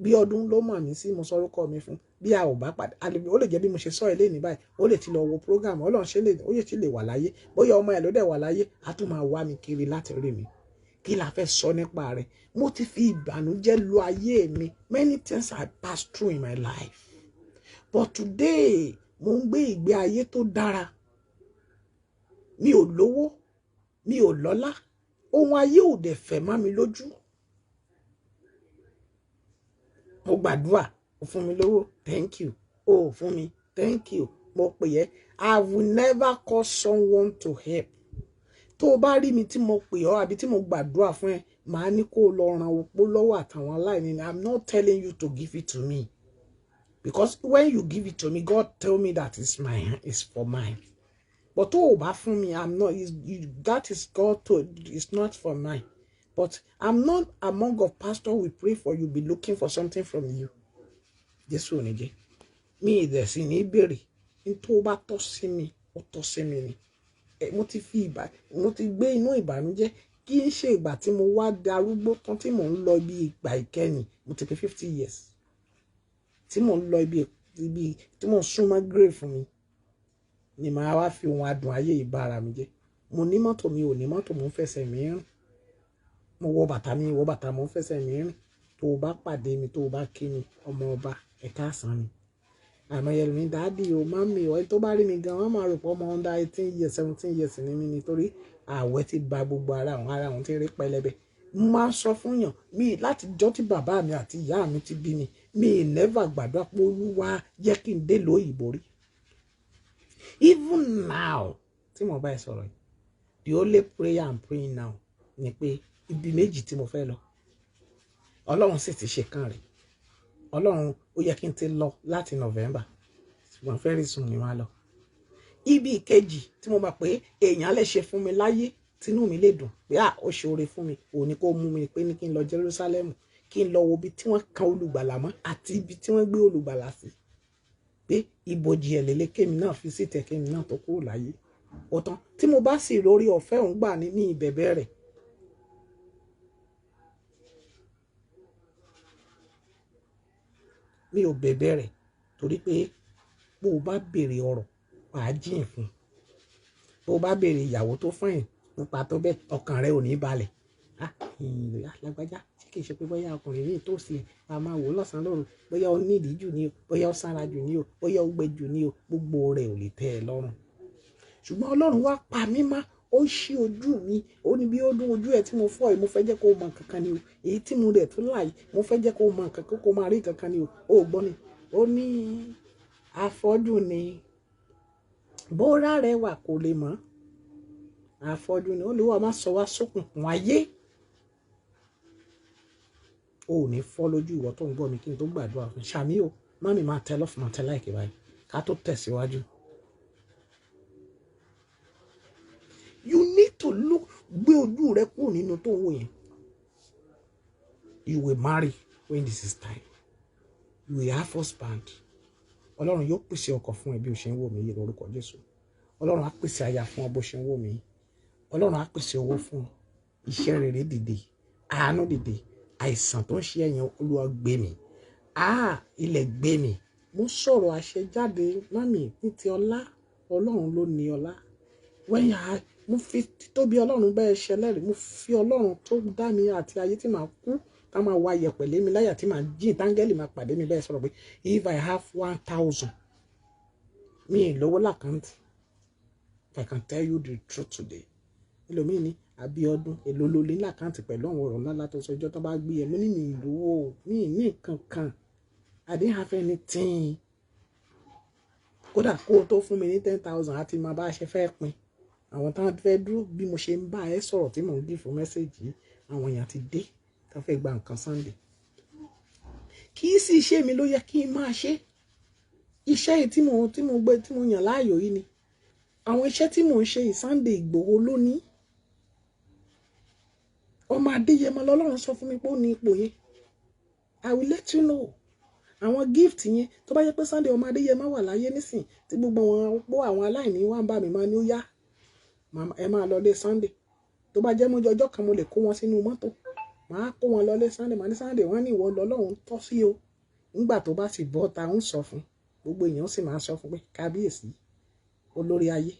bí ọdún ló mọ̀ mí sí, mo sọ orúkọ mi fún, bí a ò bá pàdé, ó lè jẹ́ bí mo ṣe sọ eléyìí báyìí, ó lè ti lọ wo program Ọlọ́run ṣe lè, ó lè ti lè wà láyé, bóyá ọmọ ẹ̀ ló dẹ̀ wà láyé, á tún máa wá mi kiri láti rí mi. Kí la fẹ́ sọ nípa rẹ̀? Mo ti fi ìbànújẹ́ lo ayé mi. Many things I passed through in my life, but today mo ń gbé ìgbé ayé tó dára. Mi ò lówó, mi ò lọ́lá, ohun ayé ò dẹ̀ fẹ́ mọ́ mi lójú. Mo gbàdúrà, ó fún mi lówó, thank you. Ó fún mi, thank you. Mo pè é, I will never call someone to help. Tó o bá rí mi tí mo pè ọ́ àbí tí mo gbàdúrà fún ẹ, màá ní kó o lọ ran opó lọ́wọ́ àtàwọn aláìní ni. I'm not telling you to give it to me, because when you give it to me, God tell me that it's mine, it's for mine. But tó o bá fún mi, I'm not it's, you, that is God to, it's not for mine. But I'm not among of pastor we pray for you be looking for something from you. Jésù ò ní jẹ́ mi ìdẹ̀ sí ní béèrè ní. Tó bá tọ́ sí mi, ó tọ́ sí mi ni. Mo ti fi ìbà, mo ti gbé inú ìbànújẹ́. Kì í ṣe ìgbà tí mo wá darúgbó tán, tí mò ń lọ ibi ìgbà ìkẹyìn, mo ti pé 50 years, tí mò ń lọ ibi tí mò ń súnmọ́ grave fún mi ni màá wá fi ohun adùn ayé yìí bá ara mi jẹ́. Mo ní mọ́tò, mi ò ní mọ́tò, mo ń fẹsẹ̀ mi rìn. Mo wọ bàtà, mi wọ bàtà, mo ń fẹsẹ̀ mi rìn. Tó o bá pàdé mi, tó o bá kí mi, ọmọ ọba, ẹ̀ka àsán ni. Àmọ́ mi, daddy o, mummy o, ẹni tó bá rí mi gan, wọ́n máa rò pé ọmọ under 18 years, 17 years ni mí, nítorí àwẹ̀ ti ba gbogbo ara òun, ara òun ti rí pẹlẹbẹ. Mo máa ń sọ fún yàn mi láti jọ́ tí bàbá mi àti ìyá mi ti bí mi, mi never gbàdúrà pé Olúwa jẹ́ kí n dé lóyìnbó rí. Even now tí mo bá ẹ sọ̀rọ̀ yìí, the only prayer I'm praying now ni pé ibi méjì tí mo fẹ́ lọ, Ọlọ́run sì ti ṣe kan rẹ̀. Ọlọ́run, ó yẹ kí n ti lọ láti November, ṣùgbọ́n very soon ni wọ́n á lọ. Ibi ìkejì tí mo mọ̀ pé èèyàn lè ṣe fún mi láyé tínú mi lè dùn pé à ó ṣe oore fún mi, òun ni kó mú mi pé ní kí n lọ Jerusalem, kí n lọ wo ibi tí wọ́n kan olùgbàlà mọ́ àti ibi tí wọ́n gbé olùgbàlà sí, pé ibojì ẹ̀ lélẹ̀ kémi náà fi sí tẹ̀ kémi náà tó kúrò láyé. Ó tán. Tí mo bá sì lórí ọ̀fẹ́ òun gbà ní ìbẹ̀bẹ̀ rẹ̀, mi ò bẹ̀bẹ̀ rẹ̀, torí pé bó o bá béèrè ọ̀rọ̀, wàá jìn fún un. Bó o bá béèrè ìyàwó tó fine pupa tó bẹ́ẹ̀, ọkàn rẹ ò ní balẹ̀. Ah, lágbájá, tí kì í ṣe pé bóyá ọkùnrin yìí tó sí ẹ, wàá máa wò ó lọ́sàn-án lóru, bóyá ó nídìí jù ní o, bóyá ó sanra jù ní o, bóyá ó gbẹ jù ní o, gbogbo rẹ̀ ò lè tẹ́ ẹ lọ́rùn. Ṣùgbọ́n Ọlọ́run wá pa mí mọ́, ó ṣí ojú mi, ó ní bí ó dún ojú ẹ tí mo fọ́ yìí, mo fẹ́ jẹ́ kó o mọ nǹkan kan ni o. Èyí tí mo rẹ̀ tún láì, mo fẹ́ jẹ́ kó o mọ nǹkan kan, kó o máa rí nǹkan kan ni o. Ó gbọ́ ni, ó ní afọ́jú ni, bóra rẹ̀ wà kò lè mọ̀, afọ́jú ni. Olúwa má sọ wá sókùnkùn ayé. O ò ní fọ́ lójú, ìwọ tó ń gbọ́ mi. Kí n tó gbàdúrà fún ṣàmì o, mummy, máa tẹ love, máa tẹ like báyìí ká tó tẹ̀síwájú. You need to look. Gbé ojú rẹ kúrò nínú tó ń wò yẹn. You will marry when this is time. You will have husband. Ọlọ́run yóò pèsè ọkọ fún ẹ bí o ṣe ń wò mí yìí lórúkọ Jésù. Ọlọ́run á pèsè aya fún ọ bó ṣe ń wò mí. Ọlọ́run á pèsè owó fún ọ. Iṣẹ́ rere dìde, àánú dìde. Àìsàn tó ń ṣe ẹ̀yàn, Olúwa gbé mi, ah, ilẹ̀ gbé mi. Mo sọ̀rọ̀ àṣẹ jáde, mummy, ní ti ọlá. Ọlọ́run ló ní ọlá wẹ́yìn. Mo fi títóbi Ọlọ́run bẹ́ẹ̀ ṣẹlẹ́rìí. Mo fi Ọlọ́run tó dá mi àti ayé tí màá kú, tá máa wá yẹ̀pẹ̀ lé mi láyà, tí màá jí, táńgẹ́lì máa pàdé mi bẹ́ẹ̀ sọ̀rọ̀ pé if I have 1,000, mi ì lówó l'account. If I can tell you the truth today, ẹlòmíì ní Abíọ́dún, èlò ló lé l'account pẹ̀lú àwọn ọ̀rọ̀ ńlá tó sọ ìjọ tó bá gbé ẹ? Mo ní mi ì lówó, mi ì ní nǹkan kan. I didn't have anything. Kódà kó o tó fún mi ní 10,000 àti máa bá a ṣe fẹ́ pín. Àwọn táwọn fẹ́ dúró, bí mo ṣe ń bá ẹ sọ̀rọ̀ tí mò ń dì fún message, àwọn èèyàn ti dé tó fẹ́ gba nǹkan Sunday. Kì í sì ṣe mi ló yẹ kí n máa ṣe iṣẹ́ yìí tí mo gbé, tí mo yàn láàyò yìí ni. Àwọn iṣẹ́ tí mò ń ṣe yìí, Sunday Ìgbòho ló ní. Ọmọ Adéyẹmọ lọ́lọ́run sọ fún mi pé ó ní ipò yẹn. I will let you know àwọn gift yẹn. Tó bá yẹ pé Sunday ọmọ Adéyẹmọ wà láyé nísìn, tí gbogbo àwọn opó, àwọn aláìní wà ń bá mi, máa ní ó yá, ẹ máa lọ lé Sunday. Tó bá jẹ́ mọ́jọ́ ọjọ́ kan, mo lè kó wọn sínú mọ́tò, màá kó wọn lọ lé Sunday. Màá ní Sunday, wọ́n ní ìwọ lọ́lọ́run tọ́ sí o. Nígbà tó bá sì bọ́ ta, ń sọ fún gbogbo èèyàn, sì máa sọ fún pé kábíyèsí, olórí ayé,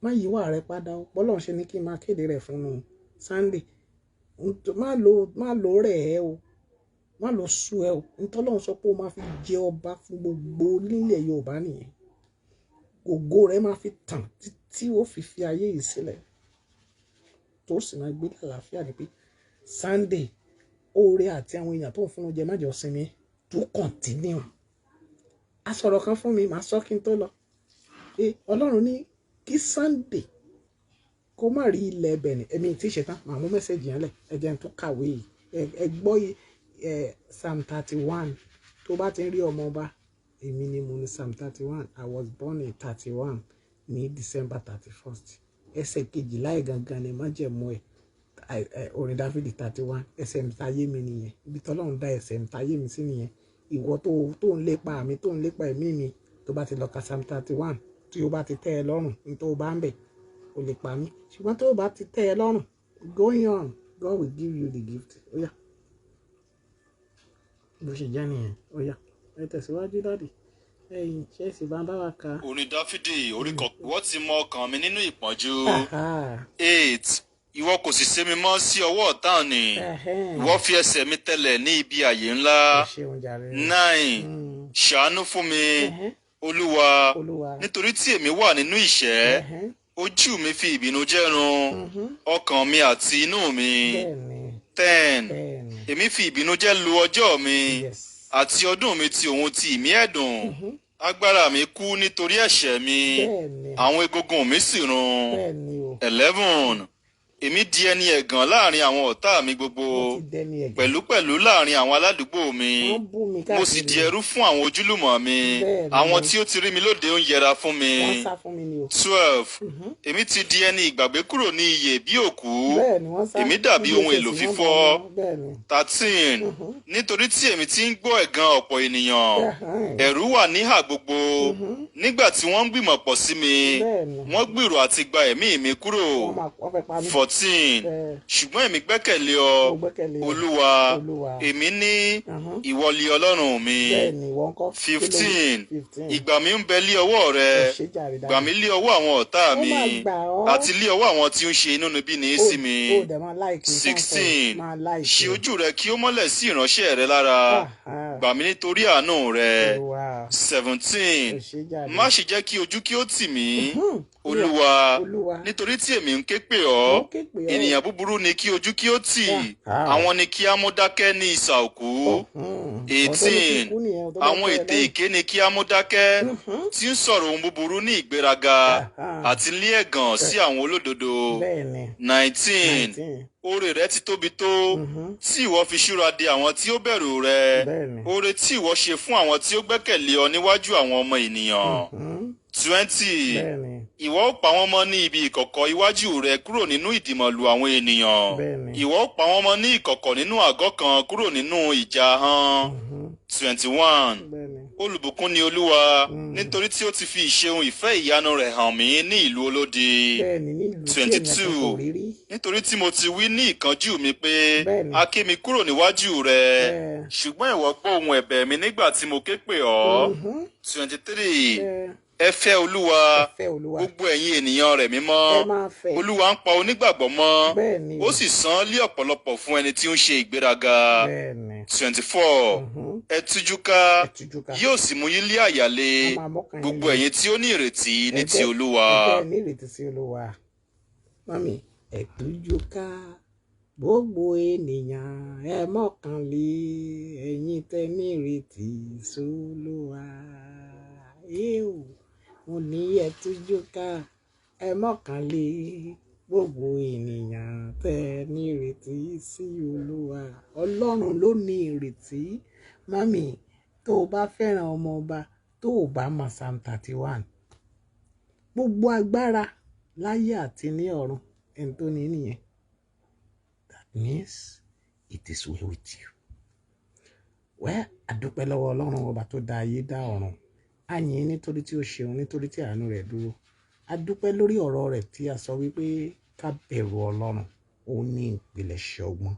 má yíwà rẹ padà o. Bọ́lọ́run ṣe ní kí n máa kéde rẹ̀ fún un. Sunday, má lo rẹ̀ ẹ́ o, má lọ sú ẹ o. Ntọ́lọ́run sọ pé ó máa fi jẹ ọba fún gbogbo nílẹ̀ Yorùbá nìyẹn. Ògo rẹ̀ máa fi tàn títí ó fi ayé yìí sílẹ̀, tó sì máa gbé lálàáfíà, ni pé Sunday, oore àti àwọn èèyàn tó ń fún oúnjẹ, má jẹ́ sinmi to continue. A sọ̀rọ̀ kan fún mi, màá sọ kí n tó lọ, pé Ọlọ́run ní kí Sunday kó má rí ilẹ̀ ẹbẹ̀ ni. Èmi tí ì ṣetán, màá mú message yẹn lẹ̀. Ẹ jẹ́ n tó kàwé yìí. Ẹ gbọ́ Psalm 31. Tó bá ti ń rí ọmọ ọba, èmi ni mo ní Psalm 31. I was born in 31 ní December 31st. Ẹsẹ̀ kejìlá ẹ̀ gangan ni májẹ̀mú ẹ̀. Orin Dáfídì 31, ẹsẹ̀ mi táyé mi nìyẹn. Ibi tọ́lọ́run dá ẹsẹ̀ mi táyé mi sí nìyẹn. Ìwọ tó ń lépa mi, tó ń lépa ẹ̀mí mi, tó bá ti lọ ka Psalm 31, tí o bá ti tẹ́ ẹ lọ́rùn ní tó o bá ń bẹ̀, o lè pa mí. Ṣùgbọ́n tó o bá ti tẹ́ ẹ lọ́rùn, going on, God will give you the gift. Ó yá, bó ṣe jẹ́ nìyẹn. Ó yá, ẹ tẹ̀síwájú, daddy. Ẹ̀yin ṣẹ́ẹ̀sì bá ń bá wa kà á. Orin Dáfídì orí kan. Ìwọ ti mọ ọkàn mi nínú ìpọ́njú. 8. Ìwọ kò sì sé mi mọ́ sí ọwọ́ ọ̀tá ni. Ìwọ fi ẹsẹ̀ mi tẹ̀lẹ̀ ní ibi àyè ńlá. Ẹ ṣeun jàre. 9. Ṣàánú fún mi, Olúwa, Olúwa, nítorí tí èmi wà nínú ìṣẹ́. Ojú mi fi ìbìnújẹ́ run, ọkàn mi àti inú mi. 10. Èmi fi ìbìnújẹ́ lu ọjọ́ mi àti ọdún mi ti òun ti ìmí ẹ̀dùn. Agbára mi kú nítorí ẹ̀ṣẹ̀ mi, àwọn egungun mi sì run. Bẹ́ẹ̀ni o. 11. Èmi di ẹni ẹ̀gàn láàrin àwọn ọ̀tá mi gbogbo, Wọ́n ti dẹni ẹ̀gàn. pẹ̀lúpẹ̀lú láàrin àwọn aládùúgbò mi. Wọ́n bú mi Mo sì káàkiri. di ẹrú fún àwọn ojúlùmọ̀ mi. Àwọn tí ó ti rí mi lóde ń yẹra fún mi. Wọ́n sá fún mi ni o. 12. Èmi ti di ẹni ìgbàgbé kúrò ní iyè bí òkú. Bẹ́ẹ̀ni, wọ́n sá. Èmi dàbí ohun èlò EFCC wọ́n fífọ́. bá wọn. Bẹ́ẹ̀ni. 13. Nítorí tí èmi ti ń gbọ́ ẹ̀gàn ọ̀pọ̀ ènìyàn, ẹ̀rù wà níhà gbogbo. Nígbà tí wọ́n ń gbìmọ̀ pọ̀ sí mi, wọ́n gbèrò àti gba ẹ̀mí mi kúrò. Wọ́n máa, wọ́n fẹ́ pa mí. 14. Ṣùgbọ́n èmi gbẹ́kẹ̀lé ọ, Mo gbẹ́kẹ̀lé ọ. Olúwa. Olúwa. Èmi ní, ìwọ li Ọlọ́run mi. Bẹ́ẹ̀ni, ìwọ ńkọ́? 15. 15. Ìgbà mi ń bẹ lé ọwọ́ rẹ. Ẹ ṣé jàre, Gbà daddy. mí lé ọwọ́ àwọn ọ̀tá Ó mi máa gbà ọ́. àti lé ọwọ́ àwọn tí ń ṣe inúnibíni sí mi. Ó dẹ̀ máa like. 16. Máa like. Ṣe ojú rẹ kí ó mọ́lẹ̀ sí ìránṣẹ́ rẹ lára. Gbà mí nítorí àánú rẹ. Olúwa. 17. Ẹ ṣé jàre. Má ṣe jẹ́ kí ojú kí ó tì mí, Olúwa, Olúwa. nítorí tí èmi ń ké pè ọ́. Mo ké pè ọ́. Ènìyàn búburú ni kí ojú kí ó tì, àwọn ni kí á mú dákẹ́ ní isà òkú. 18. Àwọn ètè èké ni kí á mú dákẹ́, tí ń sọ̀rọ̀ ohun búburú ní ìgbéraga àti ní ẹ̀gàn sí àwọn olódodo. 19. 19. Oore rẹ ti tóbi tó tí ìwọ fi ṣúra de àwọn tí ó bẹ̀rù rẹ, oore tí ìwọ ṣe fún àwọn tí ó gbẹ́kẹ̀lé ọ níwájú àwọn ọmọ ènìyàn. 20. Ìwọ ó pa wọ́n mọ́ ní ibi ìkọ̀kọ̀ iwájú rẹ kúrò nínú ìdìmọ̀lù àwọn ènìyàn. Bẹ́ẹ̀ni. Ìwọ ó pa wọ́n mọ́ ní ìkọ̀kọ̀ nínú àgọ́ kan kúrò nínú ìjà ahọ́n. 21. Bẹ́ẹ̀ni. Olùbùkún ni Olúwa, nítorí tí ó ti fi ìṣeun ìfẹ́ ìyanu rẹ̀ hàn mí ní ìlú olódi. Bẹ́ẹ̀ni, nílùú tí twenty èèyàn kan two. kò rí rí. Nítorí tí mo ti wí ní ìkánjú mi pé, Bẹ́ẹ̀ni. "A ké mi kúrò níwájú rẹ." Ṣùgbọ́n ìwọ gbọ́ ohùn ẹ̀bẹ̀ mi nígbà tí mo ké pè ọ́. 23. Ẹ fẹ́ Olúwa, Ẹ fẹ́ Olúwa. gbogbo ẹ̀yin ènìyàn rẹ̀ mímọ́. Ẹ máa fẹ́. Olúwa ń pa onígbàgbọ́ mọ́, Bẹ́ẹ̀ni. ó sì san án lé ọ̀pọ̀lọpọ̀ fún ẹni tí ó ń ṣe ìgbéraga. Bẹ́ẹ̀ni. 24. Ẹ tújú ká, Ẹ tújú ká. yóò sì mú yín lé àyà le, A máa mọ́kàn yín gbogbo le. ẹ̀yin tí ó ní ìrètí ní ti Olúwa. Ẹ jẹ́ ní ìrètí sí Olúwa. Mummy, ẹ tújú ká, gbogbo ènìyàn, ẹ mọ́kàn lé, ẹ̀yin tẹ́ ní ìrètí sólúwa. Ẹ ò, mo ní ẹ tújú ká, ẹ mọ́kàn lé, gbogbo ènìyàn tẹ́ ní ìrètí sí Olúwa. Ọlọ́run ló ní ìrètí. Mummy, tó o bá fẹ́ràn ọmọ ọba, tó o bá mọ Psalm 31, gbogbo agbára láyé àti ní ọ̀run, ẹni tó ní nìyẹn. That means it is well with you. Well, àdúpẹ́ lọ́wọ́ Ọlọ́run ọba tó dá ayé, dá ọ̀run. A yìn ín nítorí tí ó ṣeun, nítorí tí àánú rẹ̀ dúró. A dúpẹ́ lórí ọ̀rọ̀ rẹ̀ tí a sọ wípé ká bẹ̀rù Ọlọ́run, òun ní ìpilẹ̀ṣẹ̀ ọgbọ́n.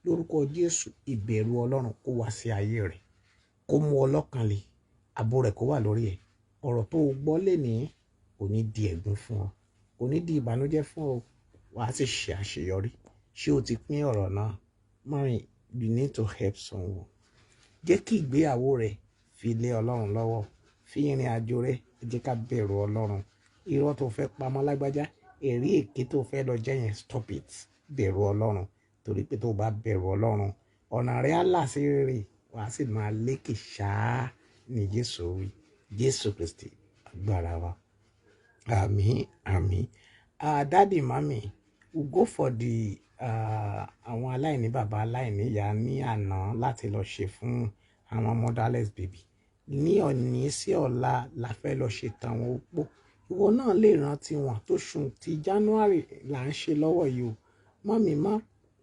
Lórúkọ Jésù, ìbẹ̀rù Ọlọ́run kó wá sí ayé rẹ̀, kó mú ọ lọ́kàn le, ààbò rẹ̀ kó wà lórí ẹ̀. Ọ̀rọ̀ tó o gbọ́ lénìí kò ní di ẹ̀gún fún ọ, kò ní di ìbànújẹ́ fún ọ, wàá sì ṣe àṣeyọrí. Ṣé o ti pín ọ̀rọ̀ náà? Mummy, you need to help someone. Jẹ́ kí ìgbéyàwó rẹ fi lé Ọlọ́run lọ́wọ́, fi ìrìn àjò rẹ, ẹ jẹ́ ká bẹ̀rù Ọlọ́run. Irọ́ tó fẹ́ pamọ́ lágbájá, ẹ̀rí èké tó fẹ́ lọ jẹ́ yẹn, stop it. Bẹ̀rù Ọlọ́run, torí pé tó bá bẹ̀rù Ọlọ́run, ọ̀nà rẹ á là sí rere, wàá sì máa lékè ṣáá ní Jésù wí. Jésù Kristi agbára wa. Àmín, àmín. Daddy, mummy, we go for the àwọn aláìní bàbá, aláìní ìyá ní àná láti lọ ṣe fún àwọn motherless baby. Ní òní sí ọ̀la la fẹ́ lọ ṣe tàwọn opó. Ìwọ náà lè rántí wọn tó sùn ti January là ń ṣe lọ́wọ́ yìí o. Mummy, má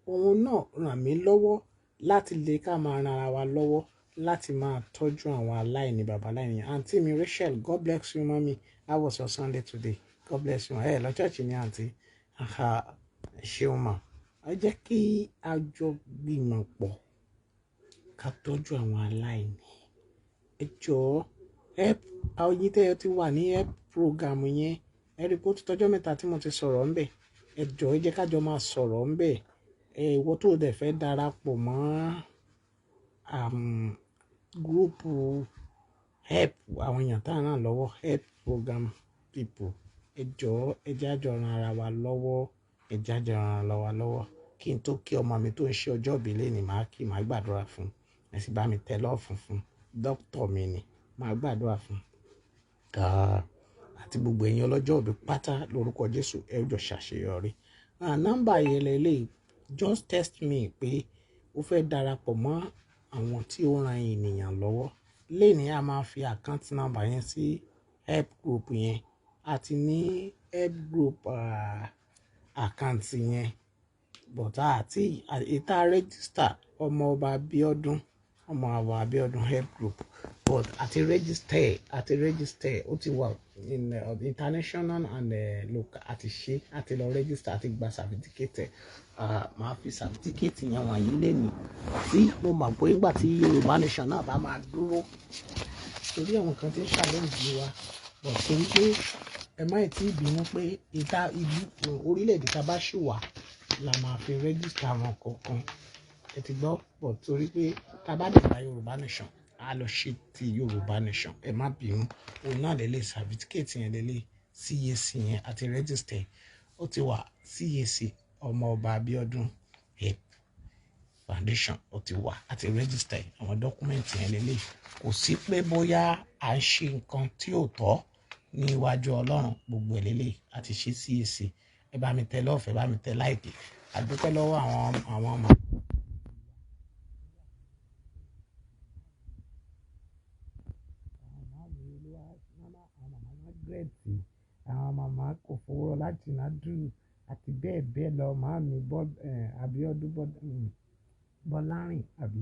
òun náà ràn mí lọ́wọ́ láti lè ká máa ran ara wa lọ́wọ́ láti máa tọ́jú àwọn aláìní bàbá, aláìní ìyá. Àǹtí mi Rachel, God bless you, mummy. How was your Sunday today? God bless you. Ẹ lọ church ní, àǹtí. Aha, ṣeun mà. Ẹ jẹ́ kí a jọ gbìmọ̀ pọ̀ ká tọ́jú àwọn aláìní. Ẹ jọ̀ọ́, help àwọn yín tẹ́ ẹ ti wà ní help program yẹn. Ẹ rí i pé ó ti tọ́jọ́ mẹ́ta tí mo ti sọ̀rọ̀ ńbẹ̀. Ẹ jọ̀ọ́, ẹ jẹ́ ká jọ máa sọ̀rọ̀ ńbẹ̀. Ẹ ìwọ tó dẹ̀ fẹ́ darapọ̀ mọ́ group help àwọn èèyàn tá à ń ràn lọ́wọ́, help program people. Ẹ jọ̀ọ́, ẹ jẹ́ á jọ ran ara wa lọ́wọ́. Ẹ jẹ́ á jọ ran ara wa lọ́wọ́. Kí n tó kí ọmọ mi tó ń ṣe ọjọ́ ìbí lénìí, màá kí, màá gbàdúrà fún un. Ẹ sì bá mi tẹ love fún. Dókítà mi ni, màá gbàdúrà fún un. Àti gbogbo ẹ̀yin ọlọ́jọ́ ìbí pátá, lórúkọ Jésù, ẹ jọ ṣàṣeyọrí. Nọ́mbà yẹn lélẹ́yìí, just text me pé o fẹ́ darapọ̀ mọ́ àwọn tí ó ran ènìyàn lọ́wọ́. Lénìí a máa fi account number yẹn sí help group yẹn àti ní help group account yẹn. But àti ìta register ọmọ ọba Abíọ́dún, ọmọ ọba Abíọ́dún help group. But àti register, ó ti wà in international and local. Àti ṣe, àti lọ register, àti gba certificate. Màá fi certificate yẹn wọ̀nyí lénìí tí mo mọ̀ pé nígbà tí Yorùbá Nation náà bá máa dúró, torí àwọn kan tí ń challenge wa, but torí pé ẹ má tí ì bínú pé ìta ìlú orílẹ̀-èdè tá a bá ṣì wà la máa fi register àwọn kọ̀ọ̀kan. Ẹ ti gbọ́, but torí pé tá a bá dẹ̀ gba Yorùbá Nation, a lọ ṣe ti Yorùbá Nation. Ẹ má bínú. Òun náà lélẹ̀, certificate yẹn lélẹ̀, CAC yẹn àti register, ó ti wà. CAC ọmọ ọba Abíọ́dún help foundation, ó ti wà, àti register. Àwọn document yẹn lélẹ̀. Kò sí pé bóyá à ń ṣe nǹkan tí ò tọ́ ní iwájú Ọlọ́run. Gbogbo ẹ̀ lélẹ̀ àti ṣe CAC. Ẹ bá mi tẹ love, ẹ bá mi tẹ like. Àdúpẹ́ lọ́wọ́ àwọn ọmọ. Àwọn màmá Margaret, àwọn màmá Kòfowórọlá Jìnàdù àti bẹ́ẹ̀ bẹ́ẹ̀ lọ. Màámi Abíọ́dún Bọ́lárìn àbí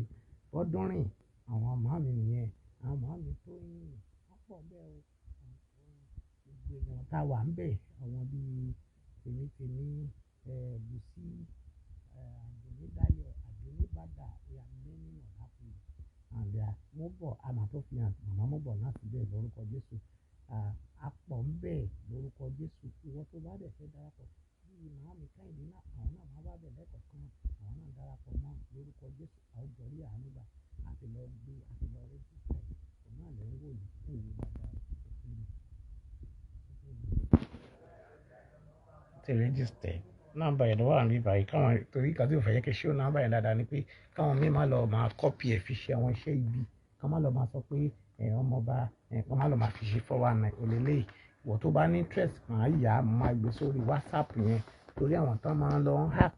Bọ́dúnrìn, àwọn màámi nìyẹn. Àwọn màámi Tóyìn, wọ́n pọ̀ bẹ́ẹ̀ o. Gbogbo èèyàn tá a wà ń bẹ̀, àwọn bíi Tèmítèmí, Bùsí, Àdùnnídayọ̀, Àdùnníbàdà, we are many on that place. And mo bọ̀, a máa tó fi hàn màmá mo bọ̀ láti bẹ́ẹ̀ lórúkọ Jésù. A pọ̀ ń bẹ̀ lórúkọ Jésù. Ìwọ tó bá dẹ̀ fẹ́ darapọ̀, bí màámi Kẹ́hìndé náà, àwọn náà máa wá bẹ̀ lẹ́ẹ̀kọ̀kan, àwọn náà darapọ̀ mọ́ lórúkọ Jésù. A ó jọ rí àánú gbà, a ti lọ gbé, a ti lọ register ẹ̀. Òun náà lè ń wò yìí, ẹ̀ wò dáadáa, ti register. Nọ́mbà yẹn ló wà níbí báyìí, káwọn torí ìkan tí ò fẹ́ yẹ kí ṣó nọ́mbà yẹn dáadáa ni pé káwọn míì má lọ máa copy ẹ̀ fi ṣe àwọn iṣẹ́ ibi, ká má lọ máa sọ pé ẹ̀ ọmọọba ẹ̀ ká má lọ máa fi ṣe 419 òlélẹ́yìí. Ìwọ tó bá ní interest, màá yá, màá gbé sórí WhatsApp yẹn torí àwọn tán máa ń lọ hack.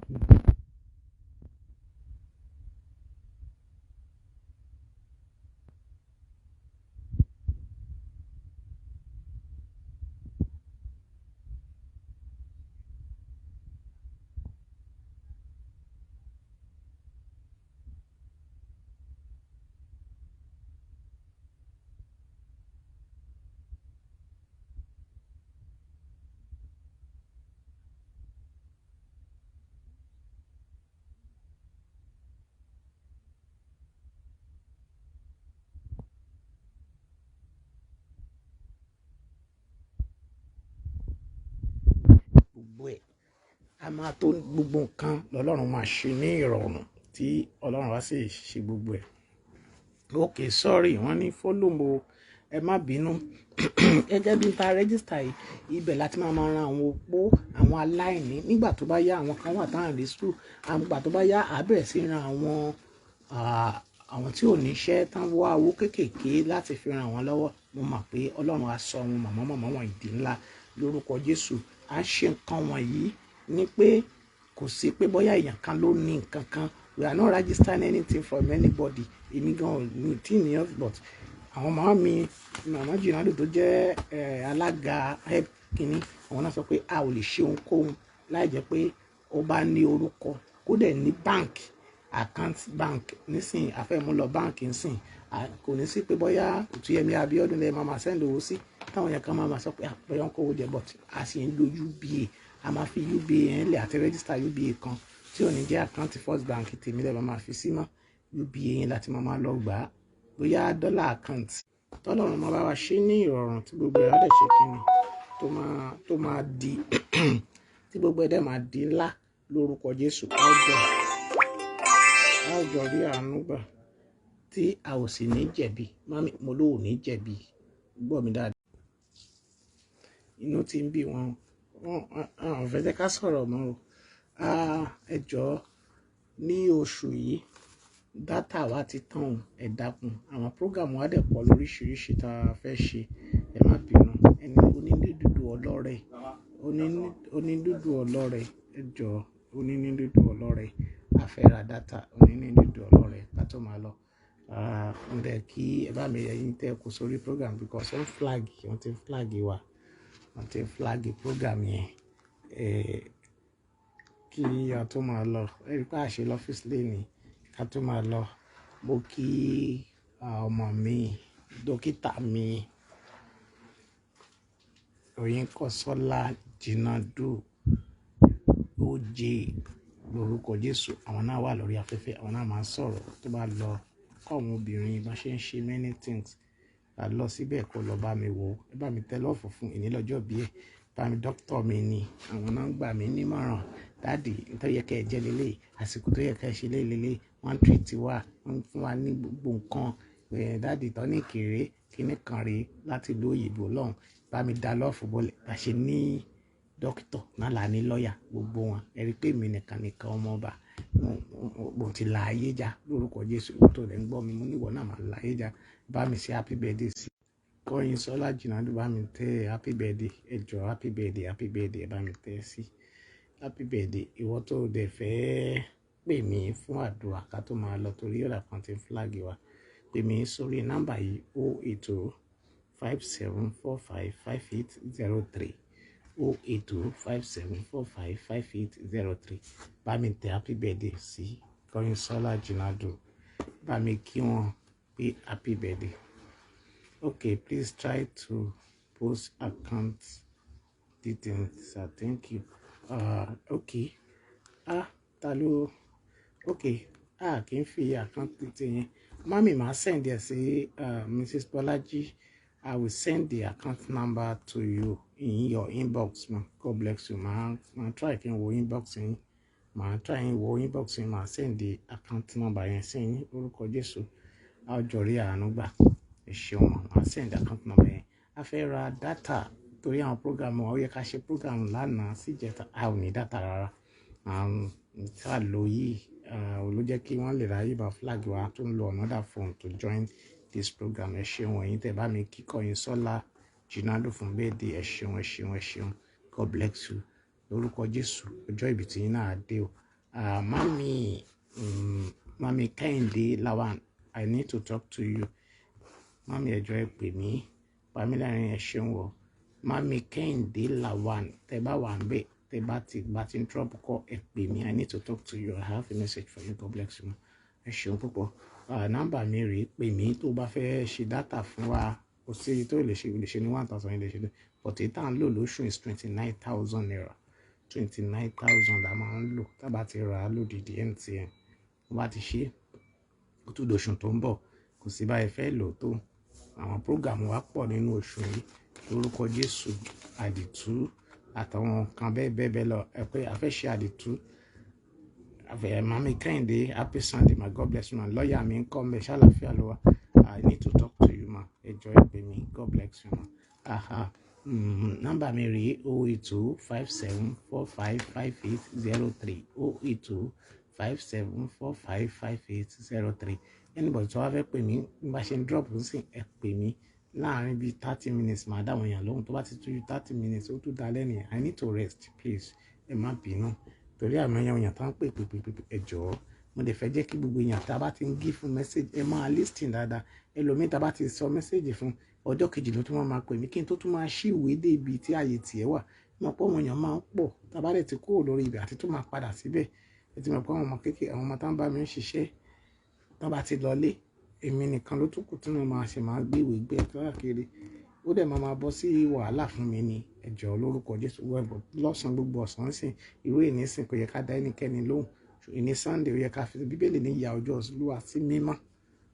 Gbogbo ẹ̀ a máa tó gbogbo nǹkan lọ́lọ́run máa ṣe ní ìrọ̀rùn tí Ọlọ́run wá sì ṣe gbogbo ẹ̀. Okay, sorry, wọ́n ní follow mo, ẹ má bínú. Gẹ́gẹ́ bí n ta register yìí, ibẹ̀ láti máa máa ran àwọn opó, àwọn aláìní. Nígbà tó bá yá, àwọn kan wà tá à ń rí school. Àgbà tó bá yá, a bẹ̀rẹ̀ sí ran àwọn tí ò ní iṣẹ́ tán wá owó kéékèèké láti fi ran àwọn lọ́wọ́. Mo mọ̀ pé Ọlọ́run á sọ àwọn màmá màmá wọn ìdí ńlá lórúkọ Jésù. A ṣe nǹkan wọ̀nyí ní pé kò sí pé bóyá èèyàn kan ló ní nǹkan kan. We are not registering anything from anybody. Èmi gan ní tí ní, but àwọn màmá mi, màmá Jìnàdù tó jẹ́ alága help kínní, àwọn náà sọ pé a ò lè ṣe ohunkóhun láì jẹ́ pé ó bá ní orúkọ, kó dẹ̀ ní bank account, bank nísìnyí a fẹ́ mú lọ báǹkì nísìnyí. Kò ní sí pé bóyá Òtúyẹmí Abíọ́dún lè máa send owó sí táwọn yẹn kan máa sọ pé bóyá ń kówó jẹ, but a sì ń lo UBA. A máa fi UBA yẹn lẹ̀ àti register UBA kan tí ò ní jẹ́ àkáǹtì First Bank tèmi lẹ́ẹ̀ máa fi sí mọ́. UBA yẹn láti máa lọ gbà á, bóyá dọ́là account tọ́lọ́run máa bá wa ṣe ní ìrọ̀rùn tí gbogbo ẹ̀ á dẹ̀ ṣe kínni tó máa di tí gbogbo ẹ̀ dẹ̀ máa di ńlá lórúkọ Jésù. A ó jọ rí àánú gbà tí a ò sì ní jẹ̀bi. Mami, mo ló ò ní jẹ̀bi, gbọ́ mi dáadáa. Inú ti ń bí wọn, àwọn fẹ́ jẹ́ ká sọ̀rọ̀ mọ́ o. Ẹ jọ̀ọ́, ní oṣù yìí data wa ti tán o, ẹ dákun. Àwọn program wa dẹ̀ pọ̀ lóríṣiríṣi tá a fẹ́ ṣe, ẹ má bínú. Ẹni onídùúdù ọlọ́rẹ̀, onídùúdù ọlọ́rẹ̀, ẹ jọ̀ọ́, onídùúdù ọlọ́rẹ̀, a fẹ́ ra data, onídùúdù ọlọ́rẹ̀ ká tó máa lọ. Ń dẹ̀ kí ẹ bá mi ẹ̀yin tẹ́ kó sórí program because wọ́n flag, wọ́n ti flag wa, wọ́n ti flag program yẹn. Kí a tó máa lọ, ẹ rí pé àṣẹ lọ́fíìsì lẹ́nìí ká tó máa lọ. Mo kí ọmọ mi, dókítà mi, Oyinkanṣọ́lá Jìnàdù OJ lórúkọ Jésù. Àwọn náà wà lórí afẹ́fẹ́, àwọn náà máa ń sọ̀rọ̀ tó bá lọ kọ́ àwọn obìnrin bá ṣe ń ṣe many things. A lọ síbẹ̀ kó lọ bá mi wò ó, ẹ bá mi tẹ lọ́ọ̀fù fún ìnílọ́jọ́ bí ẹ̀ bá mi dókítà mi ni. Àwọn náà ń gbà mí nímọ̀ràn, daddy tó yẹ kẹ́ ẹ jẹ́ lélẹ̀, àsìkò tó yẹ kẹ́ ẹ ṣe lélẹ̀, wọ́n treat wa, wọ́n fún wa ní gbogbo nǹkan. Daddy tonic rèé, kíní kan rèé láti ìlú òyìnbó lọ́hùn, bá mi dá lọ́ọ̀fù bọ́lẹ̀. Bá ṣe ní dókítà náà là ní lọ́ọ̀yà gbogbo wọn. Ẹ rí i pé èmi nìkan nìkan ọmọ ọba, mo ti la ayé já lórúkọ Jésù. Tó rẹ̀ ń gbọ́ mi, mo ní ìwọ náà máa la ayé já. Bá mi ṣe happy birthday sí Kọ́yìnsọ́lá Jìnàdù, bá mi tẹ happy birthday, ẹ jọ̀ọ́, happy birthday, happy birthday, ẹ bá mi tẹ sí happy birthday. Ìwọ tó dẹ̀ fẹ́ pè mí fún àdúrà ká tó máa lọ torí ọ̀dà kan ti flag wa, pè mí sórí nọ́mbà yìí, 080 5745 5803. 08057455803. Bá mi tẹ happy birthday sí Kọ́yìnsọ́lá Jinadu, bá mi kí wọn pé happy birthday. Okay, please try to post account details, sir. Thank you. Okay, ah, ta ló? Okay, ah, kì í fi account detail yẹn. Mami, màá send ẹ sí Mrs. Bọ́lájí. I will send the account number to you in your inbox, ma. God bless you. Màá try kí n wo inbox yín. Màá try n wo inbox yín, màá send the account number yẹn sí yín. Orúkọ Jésù, a ó jọ rí àánú gbà. Ẹ ṣeun ma, màá send account number yẹn. A fẹ́ ra data torí àwọn program wa. Ó yẹ ká ṣe program lánàá síjẹta, a ò ní data rárá. Tá a lò yìí ló jẹ́ kí wọ́n lè ráyè bá flag wa tó ń lo another phone to join this program. Ẹ ṣeun, ẹ̀yin tẹ́ bá mi kí Kọ́yìnsọ́lá Jinadu fún birthday. Ẹ ṣeun, ẹ ṣeun, ẹ ṣeun. God bless you. Lórúkọ Jésù, ọjọ́ ìbí tí yín náà dé o. Mami Kẹ́hìndé Lawan, I need to talk to you. Mami, ẹ jọ̀ọ́, ẹ pè mí. Pamílẹ́rìn, ẹ ṣeun o. Mami Kẹ́hìndé Lawan, tẹ́ bá wà ń bẹ̀, tẹ́ bá ti ń drop call, ẹ pè mí. I need to talk to you. I have a message for you. God bless you. Ẹ ṣeun púpọ̀. Nọ́mbà mi rèé, pè mí tó bá fẹ́ ṣe data fún wa. Kò sí èyí tó lè ṣe, lè ṣe ní 1,000, lè ṣe ní, but èyí tá à ń lò lóṣù is ₦29,000. 29,000 la máa ń lò. Tá a bá ti rà á lódìdí MTN, wọ́n bá ti ṣe, ó tún dòṣù tó ń bọ̀. Kò sí báyìí fẹ́ lò tó. Àwọn program wa pọ̀ nínú oṣù yìí. Lórúkọ Jésù, àdìtú àtàwọn nǹkan bẹ́ẹ̀ bẹ́ẹ̀ bẹ́ẹ̀ lọ. Ẹ pé a fẹ́ ṣe àdìtú àfẹ́. Mami Kẹ́hìndé, happy Sunday, ma. God bless you, ma. Lọ́ọ̀yà mi ń kọ́ mbẹ́, ṣàlàfíà ló wà? I need to talk to you, ma. Ẹ jọ̀ọ́, ẹ pè mí. God bless you, ma. Aha. Nọ́mbà mi rèé: 08257455803, 08257455803. Anybody tó wá fẹ́ pè mí, bí bá ṣe ń drop sí, ẹ pè mí láàrin bíi 30 minutes, màá dáwọn èèyàn lóhùn. Tó bá ti tó ju 30 minutes, ó tún da lẹ́nu. I need to rest, please. Ẹ má bínú torí àwọn èèyàn tó ń pè pè pè pè. Ẹ jọ̀ọ́, mo lè fẹ́ jẹ́ kí gbogbo èèyàn tá a bá ti ń give fún message, ẹ máa listen dáadáa. Ẹlòmíì, tá a bá ti sọ message fún, ọjọ́ kejì ló tún máa pè mí kí n tó tún máa ṣí ìwé dé ibi tí ààyè tiẹ̀ wà. Mo pọ̀, àwọn èèyàn máa ń pọ̀. Tá a bá dẹ̀ ti kúrò lórí ibẹ̀ àti tó máa padà síbẹ̀, ẹ ti mọ̀ pé àwọn ọmọ kékeré, àwọn ọmọ tá ń bá mi ń ṣiṣẹ́, tá bá ti lọlé, èmi nìkan ló tún kù tí mo máa ṣe máa gbé ìwé gbé káàkiri. Ó dẹ̀ máa bọ́ sí wàhálà fún mi ni. Ẹ jọ̀ọ́, lórúkọ Jésù, wẹ́ẹ̀bọ̀ lọ́sàn-án, gbogbo ọ̀sán sìn, irú èní sìn, kò yẹ ká dá ẹnikẹ́ni lóhùn. Ìní Sunday, ó yẹ ká fi Bíbélì ní ìyà ọjọ́ Olúwa sí mímọ́,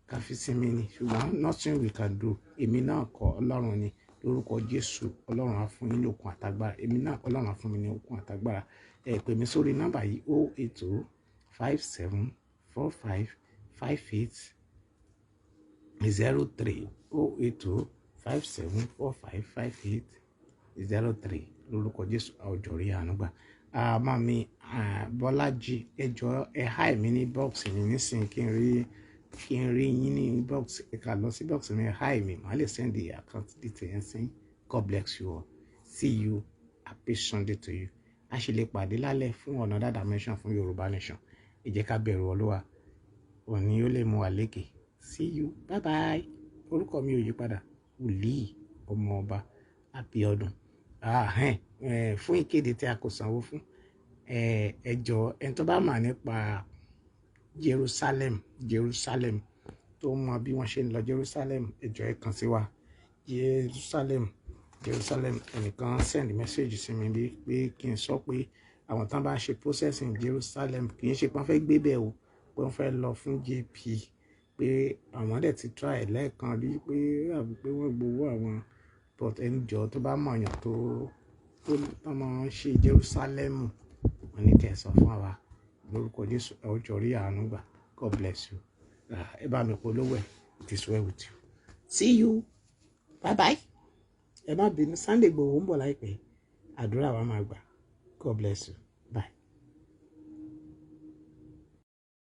ká fi sinmi ni. Ṣùgbọ́n nothing we can do. Èmi náà kọ́, Ọlọ́run ni. Lórúkọ Jésù, Ọlọ́run á fún yín ní okun àtagbára. Èmi náà, Ọlọ́run á fún mi ní okun àtagbára. Ẹ pè mí sórí nọ́mbà yìí: 08057455803, 08057455803. Lórúkọ Jésù, àwùjọ rí àánú gbà. Mami Bọ́lájí, ẹ jọ̀ọ́, ẹ hi mi ní box mi nísìnyí, kí n rí yín ní box. Ẹ kà lọ sí box mi, hi mi, màá lè send the account detail yẹn sí. God bless you all. See you. Happy Sunday to you. A ṣe lè pàdé lálẹ́ fún another dimension fún Yorùbá Nation. Ẹ jẹ́ ká bẹ̀rù Olúwa, òní ó lè mú wa lékè. See you, bye bye. Orúkọ mi ò yí padà, Wòlíì Ọmọọba Abíọ́dún. Fún ìkéde tí a kò sanwó fún, ẹ jọ̀ọ́, ẹni tó bá mà nípa Jerusalem, Jerusalem, tó mọ bí wọ́n ṣe ń lọ Jerusalem, ẹ jọ̀ọ́, ẹ kàn sí wa. Jerusalem, Jerusalem. Ẹnìkan send message sí mi bí pé kí n sọ pé àwọn tán bá ń ṣe processing Jerusalem, kì í ṣe pé wọ́n fẹ́ gbé bẹ́ẹ̀ o, pé wọ́n fẹ́ lọ fún JP, pé àwọn dẹ̀ ti try lẹ́ẹ̀kan rí, pé àbí pé wọ́n gbowó àwọn. But ẹni jọ̀ọ́, tó bá mọ̀yàn tó máa ń ṣe Jerusalem, wọ́n ní kẹ́ ẹ sọ fún wa. Lórúkọ Jésù, ẹ ó jọ rí àánú gbà. God bless you. Ẹ bá mi polówó ẹ. It is well with you. See you, bye bye. Ẹ má bínú, Sunday Igboho ń bọ̀ láìpẹ́. Àdúrà wa máa gbà. God bless you.